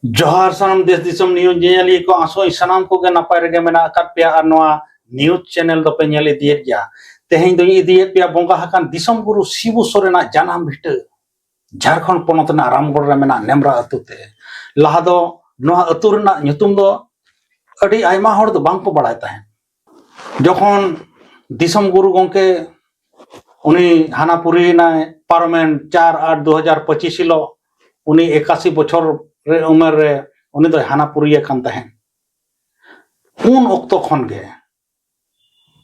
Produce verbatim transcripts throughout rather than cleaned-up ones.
ᱡᱚᱦᱟᱨ ᱥᱟᱱᱟᱢ ᱫᱮᱥ ᱫᱤᱥᱚᱢ ᱱᱤᱭᱩᱡᱽ ᱧᱮᱧᱮᱞᱤᱭᱟᱹ ᱠᱚ, ᱟᱥᱚᱜ ᱟᱹᱧ ᱥᱟᱱᱟᱢ ᱠᱚᱜᱮ ᱱᱟᱯᱟᱭ ᱨᱮᱜᱮ ᱢᱮᱱᱟᱜ ᱟᱠᱟᱫ ᱯᱮᱭᱟ ᱟᱨ ᱱᱚᱣᱟ ᱱᱤᱭᱩᱡᱽ ᱪᱮᱱᱮᱞ ᱫᱚᱯᱮ ᱧᱮᱞ ᱤᱫᱤᱭᱮᱫ ᱜᱮᱭᱟ᱾ ᱛᱮᱦᱮᱧ ᱫᱚᱧ ᱤᱫᱤᱭᱮᱫ ᱯᱮᱭᱟ ᱵᱚᱸᱜᱟ ᱟᱠᱟᱱ ᱫᱤᱥᱚᱢ ᱜᱩᱨᱩ ᱥᱤᱵᱩ ᱥᱚᱨᱮᱱᱟᱜ ᱡᱟᱱᱟᱢ ᱵᱷᱤᱴᱟᱹ, ᱡᱷᱟᱲᱠᱷᱚᱸᱰ ᱯᱚᱱᱚᱛ ᱨᱮᱱᱟᱜ ᱨᱟᱢᱜᱚᱲ ᱨᱮ ᱢᱮᱱᱟᱜ ᱱᱮᱢᱨᱟ ᱟᱹᱛᱩ ᱛᱮ᱾ ᱞᱟᱦᱟ ᱫᱚ ᱱᱚᱣᱟ ᱟᱹᱛᱩ ᱨᱮᱱᱟᱜ ᱧᱩᱛᱩᱢ ᱫᱚ ᱟᱹᱰᱤ ᱟᱭᱢᱟ ᱦᱚᱲ ᱫᱚ ᱵᱟᱝ ᱠᱚ ᱵᱟᱲᱟᱭ ᱛᱟᱦᱮᱸᱫ᱾ ᱡᱚᱠᱷᱚᱱ ᱫᱤᱥᱚᱢ ᱜᱩᱨᱩ ᱜᱚᱢᱠᱮ ᱩᱱᱤ ᱦᱟᱱᱟ ᱯᱩᱨᱤᱭᱮᱱᱟᱭ, ᱯᱟᱨᱚᱢᱮᱱ ᱪᱟᱨ ᱟᱴ ᱫᱩ ᱦᱟᱡᱟᱨ ᱯᱚᱸᱪᱤᱥ ᱦᱤᱞᱳᱜ, ᱩᱱᱤ ᱮᱠᱟᱥᱤ ᱵᱚᱪᱷᱚᱨ ᱨᱮ ᱩᱢᱮᱨ ᱨᱮ ᱩᱱᱤ ᱫᱚᱭ ᱦᱟᱱᱟ ᱯᱩᱨᱤᱭᱟᱹ ᱠᱟᱱ ᱛᱟᱦᱮᱸᱫ᱾ ᱩᱱ ᱚᱠᱛᱚ ᱠᱷᱚᱱ ᱜᱮ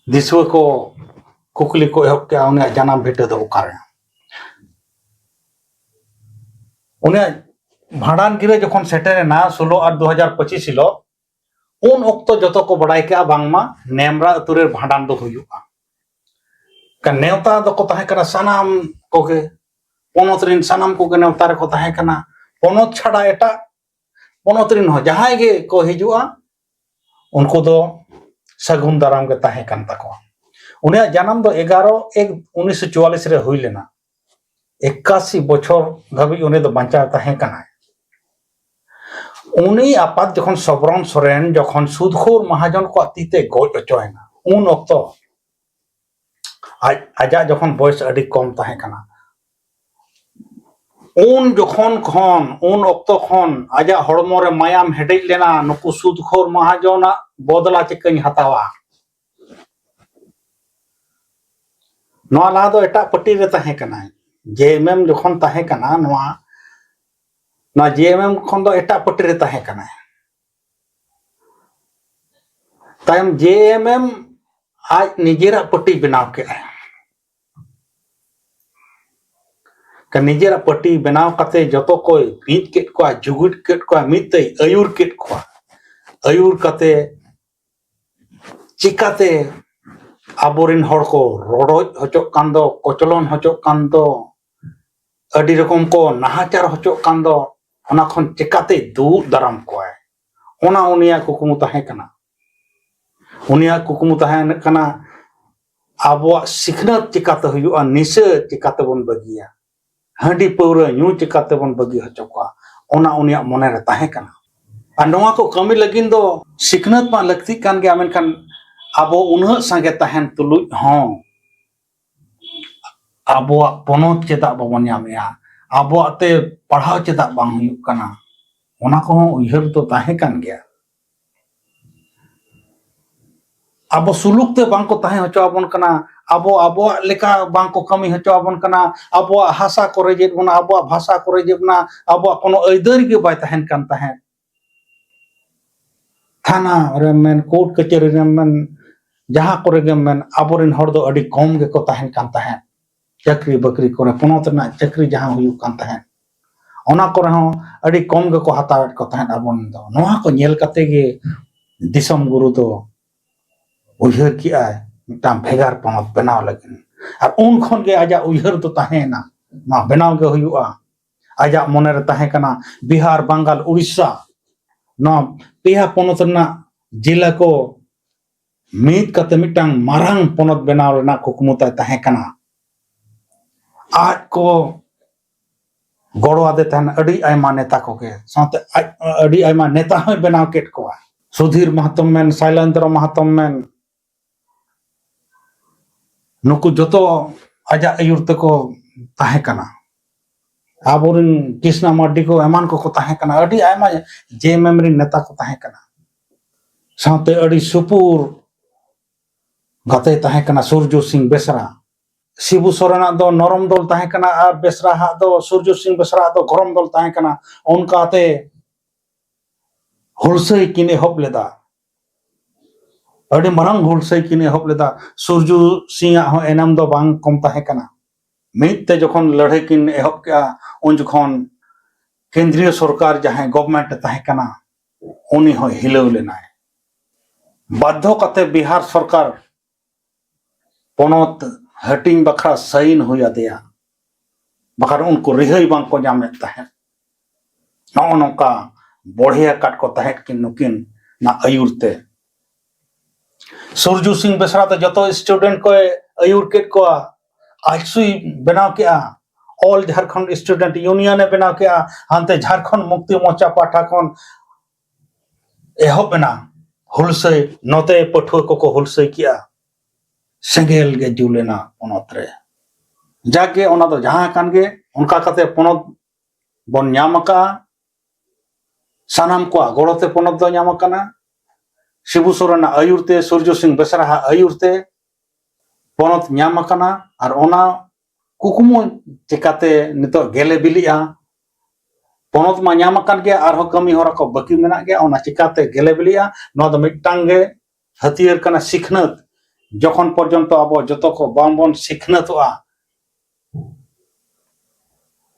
ᱫᱤᱥᱩᱣᱟᱹ ᱠᱚ ᱠᱩᱠᱞᱤ ᱠᱚ ᱮᱦᱚᱵ ᱠᱮᱜᱼᱟ, ᱩᱱᱤᱭᱟᱜ ᱡᱟᱱᱟᱢ ᱵᱷᱤᱴᱟᱹ ᱫᱚ ᱚᱠᱟᱨᱮ? ᱩᱱᱤᱭᱟᱜ ᱵᱷᱟᱸᱰᱟᱱ ᱜᱤᱨᱟᱹ ᱡᱚᱠᱷᱚᱱ ᱥᱮᱴᱮᱨᱮᱱᱟ ᱥᱳᱞᱳ ᱟᱴ ᱫᱩ ᱦᱟᱡᱟᱨ ᱯᱚᱸᱪᱤᱥ ᱦᱤᱞᱳᱜ, ᱩᱱ ᱚᱠᱛᱚ ᱡᱚᱛᱚ ᱠᱚ ᱵᱟᱲᱟᱭ ᱠᱮᱜᱼᱟ ᱵᱟᱝᱢᱟ ᱱᱮᱢᱨᱟ ᱟᱹᱛᱩ ᱨᱮ ᱵᱷᱟᱸᱰᱟᱱ ᱫᱚ ᱦᱩᱭᱩᱜᱼᱟ᱾ ᱠᱟ-, ᱱᱮᱣᱛᱟ ᱫᱚᱠᱚ ᱛᱟᱦᱮᱸ ᱠᱟᱱᱟ ᱥᱟᱱᱟᱢ ᱠᱚᱜᱮ, ᱯᱚᱱᱚᱛ ᱨᱮᱱ ᱥᱟᱱᱟᱢ ᱠᱚᱜᱮ ᱱᱮᱣᱛᱟ ᱨᱮᱠᱚ ᱛᱟᱦᱮᱸ ᱠᱟᱱᱟ᱾ ᱯᱚᱱᱚᱛ ᱪᱷᱟᱰᱟ ᱮᱴᱟᱜ ᱯᱚᱱᱚᱛ ᱨᱮᱱ ᱦᱚᱸ ᱡᱟᱦᱟᱸᱭ ᱜᱮ ᱠᱚ ᱦᱤᱡᱩᱜᱼᱟ, ᱩᱱᱠᱩ ᱫᱚ ᱥᱟᱹᱜᱩᱱ ᱫᱟᱨᱟᱢ ᱜᱮ ᱛᱟᱦᱮᱸ ᱠᱟᱱ ᱛᱟᱠᱚᱣᱟ᱾ ᱩᱱᱤᱭᱟᱜ ᱡᱟᱱᱟᱢ ᱫᱚ ᱮᱜᱟᱨᱚ ᱮᱠ ᱩᱱᱤᱥᱥᱚ ᱪᱩᱣᱟᱞᱤᱥ ᱨᱮ ᱦᱩᱭ ᱞᱮᱱᱟ᱾ ᱮᱠᱟᱥᱤ ᱵᱚᱪᱷᱚᱨ ᱫᱷᱟᱹᱵᱤᱡ ᱩᱱᱤ ᱫᱚ ᱵᱟᱧᱪᱟᱣ ᱛᱟᱦᱮᱸ ᱠᱟᱱᱟᱭ᱾ ᱩᱱᱤ ᱟᱯᱟᱛ ᱡᱚᱠᱷᱚᱱ ᱥᱚᱵᱨᱚᱱ ᱥᱚᱨᱮᱱ ᱡᱚᱠᱷᱚᱱ ᱥᱩᱫᱽᱠᱷᱳᱨ ᱢᱟᱦᱟᱡᱚᱱ ᱠᱚᱣᱟᱜ ᱛᱤ ᱛᱮ ᱜᱚᱡ ᱦᱚᱪᱚᱭᱮᱱᱟ, ᱩᱱ ᱚᱠᱛᱚ ᱟᱡ, ᱟᱡᱟᱜ ᱡᱚᱠᱷᱚᱱ ᱵᱚᱭᱮᱥ ᱟᱹᱰᱤ ᱠᱚᱢ ᱛᱟᱦᱮᱸ ᱠᱟᱱᱟ, ᱩᱱ ᱡᱚᱠᱷᱚᱱ ᱠᱷᱚᱱ, ᱩᱱ ᱚᱠᱛᱚ ᱠᱷᱚᱱ ᱟᱡᱟᱜ ᱦᱚᱲᱢᱚ ᱨᱮ ᱢᱟᱭᱟᱢ ᱦᱮᱰᱮᱡ ᱞᱮᱱᱟ, ᱱᱩᱠᱩ ᱥᱩᱫᱽᱠᱷᱳᱨ ᱢᱟᱦᱟᱡᱚᱱᱟᱜ ᱵᱚᱫᱞᱟ ᱪᱤᱠᱟᱹᱧ ᱦᱟᱛᱟᱣᱟ? ᱱᱚᱣᱟ ᱞᱟᱦᱟ ᱫᱚ ᱮᱴᱟᱜ ᱯᱟᱨᱴᱤ ᱨᱮ ᱛᱟᱦᱮᱸ ᱠᱟᱱᱟᱭ, ᱡᱮ ᱮᱢ ᱮᱢ ᱡᱚᱠᱷᱚᱱ ᱛᱟᱦᱮᱸ ᱠᱟᱱᱟ, ᱱᱚᱣᱟ, ᱱᱚᱣᱟ ᱡᱮ ᱮᱢ ᱮᱢ ᱠᱷᱚᱱ ᱫᱚ ᱮᱴᱟᱜ ᱯᱟᱨᱴᱤ ᱨᱮ ᱛᱟᱦᱮᱸ ᱠᱟᱱᱟᱭ᱾ ᱛᱟᱭᱚᱢ ᱡᱮ ᱮᱢ ᱮᱢ ᱟᱡ ᱱᱤᱡᱮᱨᱟᱜ ᱯᱟᱨᱴᱤ ᱵᱮᱱᱟᱣ ᱠᱮᱫᱟᱭ᱾ ᱱᱤᱡᱮᱨᱟᱜ ᱯᱟᱨᱴᱤ ᱵᱮᱱᱟᱣ ᱠᱟᱛᱮ ᱡᱚᱛᱚ ᱠᱚᱭ ᱢᱤᱫ ᱠᱮᱫ ᱠᱚᱣᱟ, ᱡᱩᱜᱩᱫ ᱠᱮᱫ ᱠᱚᱣᱟ, ᱢᱤᱫ ᱛᱮᱭ ᱟᱹᱭᱩᱨ ᱠᱮᱫ ᱠᱚᱣᱟ᱾ ᱟᱹᱭᱩᱨ ᱠᱟᱛᱮ ᱪᱤᱠᱟᱛᱮ ᱟᱵᱚᱨᱮᱱ ᱦᱚᱲ ᱠᱚ ᱨᱚᱰᱚᱡ ᱦᱚᱪᱚᱜ ᱠᱟᱱ ᱫᱚ, ᱠᱚᱪᱞᱚᱱ ᱦᱚᱪᱚᱜ ᱠᱟᱱ ᱫᱚ, ᱟᱹᱰᱤ ᱨᱚᱠᱚᱢ ᱠᱚ ᱱᱟᱦᱟᱪᱟᱨ ᱦᱚᱪᱚᱜ ᱠᱟᱱ ᱫᱚ, ᱚᱱᱟ ᱠᱷᱚᱱ ᱪᱤᱠᱟᱛᱮ ᱫᱩᱜ ᱫᱟᱨᱟᱢ ᱠᱚᱣᱟᱭ, ᱚᱱᱟ ᱩᱱᱤᱭᱟᱜ ᱠᱩᱠᱢᱩ ᱛᱟᱦᱮᱸ ᱠᱟᱱᱟ᱾ ᱩᱱᱤᱭᱟᱜ ᱠᱩᱠᱢᱩ ᱛᱟᱦᱮᱸ ᱠᱟᱱᱟ ᱟᱵᱚᱣᱟᱜ ᱥᱤᱠᱷᱱᱟᱹᱛ ᱪᱤᱠᱟᱛᱮ ᱦᱩᱭᱩᱜᱼᱟ, ᱱᱤᱥᱟᱹ ᱪᱤᱠᱟᱛᱮᱵᱚᱱ ᱵᱟᱹᱜᱤᱭᱟ, ᱦᱟᱺᱰᱤ ᱯᱟᱹᱣᱨᱟᱹ ᱧᱩ ᱪᱤᱠᱟᱛᱮᱵᱚᱱ ᱵᱟᱹᱜᱤ ᱦᱚᱪᱚ ᱠᱚᱣᱟ, ᱚᱱᱟ ᱩᱱᱤᱭᱟᱜ ᱢᱚᱱᱮᱨᱮ ᱛᱟᱦᱮᱸ ᱠᱟᱱᱟ᱾ ᱟᱨ ᱱᱚᱣᱟ ᱠᱚ ᱠᱟᱹᱢᱤ ᱞᱟᱹᱜᱤᱫ ᱫᱚ ᱥᱤᱠᱷᱱᱟᱹᱛ ᱢᱟ ᱞᱟᱹᱠᱛᱤᱜ ᱠᱟᱱ ᱜᱮᱭᱟ, ᱢᱮᱱᱠᱷᱟᱱ ᱟᱵᱚ ᱩᱱᱟᱹᱜ ᱥᱟᱸᱜᱮ ᱛᱟᱦᱮᱱ ᱛᱩᱞᱩᱡ ᱦᱚᱸ ᱟᱵᱚᱣᱟᱜ ᱯᱚᱱᱚᱛ ᱪᱮᱫᱟᱜ ᱵᱟᱵᱚᱱ ᱧᱟᱢᱮᱜᱼᱟ, ᱟᱵᱚᱣᱟᱜ ᱛᱮ ᱯᱟᱲᱦᱟᱣ ᱪᱮᱫᱟᱜ ᱵᱟᱝ ᱦᱩᱭᱩᱜ ᱠᱟᱱᱟ, ᱚᱱᱟ ᱠᱚᱦᱚᱸ ᱩᱭᱦᱟᱹᱨ ᱫᱚ ᱛᱟᱦᱮᱸ ᱠᱟᱱ ᱜᱮᱭᱟ᱾ ᱟᱵᱚ ᱥᱩᱞᱩᱠ ᱛᱮ ᱵᱟᱝ ᱠᱚ ᱛᱟᱦᱮᱸ ᱦᱚᱪᱚ ᱟᱵᱚᱱ ᱠᱟᱱᱟ, ᱟᱵᱚ ᱟᱵᱚᱣᱟᱜ ᱞᱮᱠᱟ ᱵᱟᱝ ᱠᱚ ᱠᱟᱹᱢᱤ ᱦᱚᱪᱚ ᱟᱵᱚᱱ ᱠᱟᱱᱟ, ᱟᱵᱚᱣᱟᱜ ᱦᱟᱥᱟ ᱠᱚ ᱨᱮᱡᱮᱫ ᱵᱚᱱᱟ, ᱟᱵᱚᱣᱟᱜ ᱵᱷᱟᱥᱟ ᱠᱚ ᱨᱮᱡᱮᱫ ᱵᱚᱱᱟ, ᱟᱵᱚᱣᱟᱜ ᱠᱳᱱᱳ ᱟᱹᱭᱫᱟᱹᱨᱤ ᱜᱮ ᱵᱟᱭ ᱛᱟᱦᱮᱱ ᱠᱟᱱ ᱛᱟᱦᱮᱸᱫ᱾ ᱛᱷᱟᱱᱟ ᱨᱮᱢ ᱢᱮᱱ, ᱠᱳᱨᱴ ᱠᱟᱹᱪᱷᱟᱹᱨᱤ ᱨᱮᱢ ᱢᱮᱱ, ᱡᱟᱦᱟᱸ ᱠᱚᱨᱮ ᱜᱮᱢ ᱢᱮᱱ, ᱟᱵᱚᱨᱮᱱ ᱦᱚᱲ ᱫᱚ ᱟᱹᱰᱤ ᱠᱚᱢ ᱜᱮᱠᱚ ᱛᱟᱦᱮᱱ ᱠᱟᱱ ᱛᱟᱦᱮᱸᱫ᱾ ᱪᱟᱹᱠᱨᱤ ᱵᱟᱹᱠᱨᱤ ᱠᱚᱨᱮ, ᱯᱚᱱᱚᱛ ᱨᱮᱱᱟᱜ ᱪᱟᱹᱠᱨᱤ ᱡᱟᱦᱟᱸ ᱦᱩᱭᱩᱜ ᱠᱟᱱ ᱛᱟᱦᱮᱸᱫ, ᱚᱱᱟ ᱠᱚᱨᱮ ᱦᱚᱸ ᱟᱹᱰᱤ ᱠᱚᱢ ᱜᱮᱠᱚ ᱦᱟᱛᱟᱣᱮᱫ ᱠᱚ ᱛᱟᱦᱮᱸᱫ ᱟᱵᱚ ᱫᱚ᱾ ᱱᱚᱣᱟ ᱠᱚ ᱧᱮᱞ ᱠᱟᱛᱮ ᱜᱮ ᱫᱤᱥᱚᱢ ᱜᱩᱨᱩ ᱫᱚ ᱩᱭᱦᱟᱹᱨ ᱠᱮᱜᱼᱟᱭ ᱢᱤᱫᱴᱟᱝ ᱵᱷᱮᱜᱟᱨ ᱯᱚᱱᱚᱛ ᱵᱮᱱᱟᱣ ᱞᱟᱹᱜᱤᱫ᱾ ᱟᱨ ᱩᱱ ᱠᱷᱚᱱ ᱜᱮ ᱟᱡᱟᱜ ᱩᱭᱦᱟᱹᱨ ᱫᱚ ᱛᱟᱦᱮᱸᱭᱮᱱᱟ, ᱱᱚᱣᱟ ᱵᱮᱱᱟᱣ ᱜᱮ ᱦᱩᱭᱩᱜᱼᱟ᱾ ᱟᱡᱟᱜ ᱢᱚᱱᱮᱨᱮ ᱛᱟᱦᱮᱸ ᱠᱟᱱᱟ ᱵᱤᱦᱟᱨ, ᱵᱟᱝᱜᱟᱞ, ᱩᱲᱤᱥᱥᱟ, ᱱᱚᱣᱟ ᱯᱮᱭᱟ ᱯᱚᱱᱚᱛ ᱨᱮᱱᱟᱜ ᱡᱮᱞᱟ ᱠᱚ ᱢᱤᱫ ᱠᱟᱛᱮ ᱢᱤᱫᱴᱟᱝ ᱢᱟᱨᱟᱝ ᱯᱚᱱᱚᱛ ᱵᱮᱱᱟᱣ ᱨᱮᱱᱟᱜ ᱠᱩᱠᱢᱩ ᱛᱟᱭ ᱛᱟᱦᱮᱸ ᱠᱟᱱᱟ᱾ ᱟᱡ ᱠᱚ ᱜᱚᱲᱚ ᱟᱫᱮ ᱛᱟᱦᱮᱱ ᱟᱹᱰᱤ ᱟᱭᱢᱟ ᱱᱮᱛᱟ ᱠᱚᱜᱮ, ᱥᱟᱶᱛᱮ ᱟᱡ ᱟᱹᱰᱤ ᱟᱭᱢᱟ ᱱᱮᱛᱟ ᱦᱚᱸᱭ ᱵᱮᱱᱟᱣ ᱠᱮᱫ ᱠᱚᱣᱟ᱾ ᱥᱩᱫᱷᱤᱨ ᱢᱟᱦᱟᱛᱚᱢ ᱢᱮᱱ, ᱥᱟᱭᱞᱮᱱᱫᱨᱚ ᱢᱟᱦᱟᱛᱚᱢ ᱢᱮᱱ, ᱱᱩᱠᱩ ᱡᱚᱛᱚ ᱟᱡᱟᱜ ᱟᱹᱭᱩᱨ ᱛᱮᱠᱚ ᱛᱟᱦᱮᱸ ᱠᱟᱱᱟ᱾ ᱟᱵᱚᱨᱮᱱ ᱠᱨᱤᱥᱱᱟ ᱢᱟᱨᱰᱤ ᱠᱚ ᱮᱢᱟᱱ ᱠᱚᱠᱚ ᱛᱟᱦᱮᱸ ᱠᱟᱱᱟ, ᱟᱹᱰᱤ ᱟᱭᱢᱟ ᱡᱮ ᱮᱢ ᱮᱢ ᱨᱮᱱ ᱱᱮᱛᱟ ᱠᱚ ᱛᱟᱦᱮᱸ ᱠᱟᱱᱟ᱾ ᱥᱟᱶᱛᱮ ᱟᱹᱰᱤ ᱥᱩᱯᱩᱨ ᱜᱟᱛᱮ ᱛᱟᱦᱮᱸ ᱠᱟᱱᱟ ᱥᱩᱨᱡᱚ ᱥᱤᱝ ᱵᱮᱥᱨᱟ᱾ ᱥᱤᱵᱩ ᱥᱚᱨᱮᱱᱟᱜ ᱫᱚ ᱱᱚᱨᱚᱢ ᱫᱚᱞ ᱛᱟᱦᱮᱸ ᱠᱟᱱᱟ ᱟᱨ ᱵᱮᱥᱨᱟ ᱦᱟᱜ ᱫᱚ, ᱥᱩᱨᱡᱚ ᱥᱤᱝ ᱵᱮᱥᱨᱟ ᱟᱜ ᱫᱚ ᱜᱚᱨᱚᱢ ᱫᱚᱞ ᱛᱟᱦᱮᱸ ᱠᱟᱱᱟ᱾ ᱚᱱᱠᱟᱛᱮ ᱦᱩᱞᱥᱟᱹᱭ ᱠᱤᱱ ᱮᱦᱚᱵ ᱞᱮᱫᱟ, ᱟᱹᱰᱤ ᱢᱟᱨᱟᱝ ᱦᱩᱞᱥᱟᱹᱭ ᱠᱤᱱ ᱮᱦᱚᱵ ᱞᱮᱫᱟ᱾ ᱥᱩᱨᱡᱚ ᱥᱤᱝ ᱟᱜ ᱦᱚᱸ ᱮᱱᱮᱢ ᱫᱚ ᱵᱟᱝ ᱠᱚᱢ ᱛᱟᱦᱮᱸ ᱠᱟᱱᱟ᱾ ᱢᱤᱫ ᱛᱮ ᱡᱚᱠᱷᱚᱱ ᱞᱟᱹᱲᱦᱟᱹᱭ ᱠᱤᱱ ᱮᱦᱚᱵ ᱠᱮᱜᱼᱟ, ᱩᱱ ᱡᱚᱠᱷᱚᱱ ᱠᱮᱱᱫᱨᱤᱭᱚ ᱥᱚᱨᱠᱟᱨ ᱡᱟᱦᱟᱸᱭ ᱜᱚᱵᱷᱢᱮᱱᱴ ᱮ ᱛᱟᱦᱮᱸ ᱠᱟᱱᱟ, ᱩᱱᱤ ᱦᱚᱸᱭ ᱦᱤᱞᱟᱹᱣ ᱞᱮᱱᱟᱭ᱾ ᱵᱟᱫᱽᱫᱷᱚ ᱠᱟᱛᱮ ᱵᱤᱦᱟᱨ ᱥᱚᱨᱠᱟᱨ ᱯᱚᱱᱚᱛ ᱦᱟᱹᱴᱤᱧ ᱵᱟᱠᱷᱨᱟ ᱥᱟᱭᱤᱱ ᱦᱩᱭ ᱟᱫᱮᱭᱟ, ᱵᱟᱠᱷᱟᱱ ᱩᱱᱠᱩ ᱨᱤᱦᱟᱹᱭ ᱵᱟᱝᱠᱚ ᱧᱟᱢᱮᱫ ᱛᱟᱦᱮᱸᱫ᱾ ᱱᱚᱜᱼᱚ ᱱᱚᱝᱠᱟ ᱵᱚᱲᱦᱮ ᱟᱠᱟᱫ ᱠᱚ ᱛᱟᱦᱮᱸᱫ ᱠᱤᱱ ᱱᱩᱠᱤᱱ ᱱᱟᱜ ᱟᱹᱭᱩᱨ ᱛᱮ᱾ ᱥᱩᱨᱡᱩ ᱥᱤᱝ ᱵᱮᱥᱨᱟ ᱫᱚ ᱡᱚᱛᱚ ᱥᱴᱩᱰᱮᱱᱴ ᱠᱚᱭ ᱟᱹᱭᱩᱨ ᱠᱮᱫ ᱠᱚᱣᱟ, ᱟᱡᱥᱩᱭ ᱵᱮᱱᱟᱣ ᱠᱮᱜᱼᱟ, ᱚᱞ ᱡᱷᱟᱲᱠᱷᱚᱸᱰ ᱥᱴᱩᱰᱮᱱᱴ ᱤᱭᱩᱱᱤᱭᱚᱱ ᱮ ᱵᱮᱱᱟᱣ ᱠᱮᱜᱼᱟ, ᱦᱟᱱᱛᱮ ᱡᱷᱟᱲᱠᱷᱚᱸᱰ ᱢᱩᱠᱛᱤ ᱢᱚᱨᱪᱟ ᱯᱟᱦᱴᱟ ᱠᱷᱚᱱ ᱮᱦᱚᱵ ᱮᱱᱟ ᱦᱩᱞᱥᱟᱹᱭ, ᱱᱚᱛᱮ ᱯᱟᱹᱴᱷᱩᱣᱟᱹ ᱠᱚᱠᱚ ᱦᱩᱞᱥᱟᱹᱭ ᱠᱮᱜᱼᱟ, ᱥᱮᱸᱜᱮᱞ ᱜᱮ ᱡᱩᱞ ᱮᱱᱟ ᱯᱚᱱᱚᱛ ᱨᱮ᱾ ᱡᱟᱠ ᱜᱮ, ᱚᱱᱟ ᱫᱚ ᱡᱟᱦᱟᱸ ᱠᱟᱱ ᱜᱮ, ᱚᱱᱠᱟ ᱠᱟᱛᱮ ᱯᱚᱱᱚᱛ ᱵᱚᱱ ᱧᱟᱢ ᱟᱠᱟᱜᱼᱟ᱾ ᱥᱟᱱᱟᱢ ᱠᱚᱣᱟᱜ ᱜᱚᱲᱚ ᱛᱮ ᱯᱚᱱᱚᱛ ᱫᱚ ᱧᱟᱢ ᱟᱠᱟᱱᱟ᱾ ᱥᱤᱵᱩ ᱥᱚᱨᱮᱱᱟᱜ ᱟᱹᱭᱩᱨ ᱛᱮ, ᱥᱩᱨᱡᱚ ᱥᱤᱝ ᱵᱮᱥᱨᱟᱦᱟᱜ ᱟᱹᱭᱩᱨ ᱛᱮ ᱯᱚᱱᱚᱛ ᱧᱟᱢ ᱟᱠᱟᱱᱟ᱾ ᱟᱨ ᱚᱱᱟ ᱠᱩᱠᱢᱩ ᱪᱤᱠᱟᱛᱮ ᱱᱤᱛᱚᱜ ᱜᱮᱞᱮ ᱵᱤᱞᱤᱜᱼᱟ? ᱯᱚᱱᱚᱛ ᱢᱟ ᱧᱟᱢ ᱟᱠᱟᱱ ᱜᱮᱭᱟ, ᱟᱨᱦᱚᱸ ᱠᱟᱹᱢᱤ ᱦᱚᱨᱟ ᱠᱚ ᱵᱟᱹᱠᱤ ᱢᱮᱱᱟᱜ ᱜᱮᱭᱟ, ᱚᱱᱟ ᱪᱤᱠᱟᱛᱮ ᱜᱮᱞᱮ ᱵᱤᱞᱤᱜᱼᱟ? ᱱᱚᱣᱟ ᱫᱚ ᱢᱤᱫᱴᱟᱝ ᱜᱮ ᱦᱟᱹᱛᱭᱟᱹᱨ ᱠᱟᱱᱟ, ᱥᱤᱠᱷᱱᱟᱹᱛ᱾ ᱡᱚᱠᱷᱚᱱ ᱯᱚᱨᱡᱚᱱᱛᱚ ᱟᱵᱚ ᱡᱚᱛᱚ ᱠᱚ ᱵᱟᱝᱵᱚᱱ ᱥᱤᱠᱷᱱᱟᱹᱛᱚᱜᱼᱟ,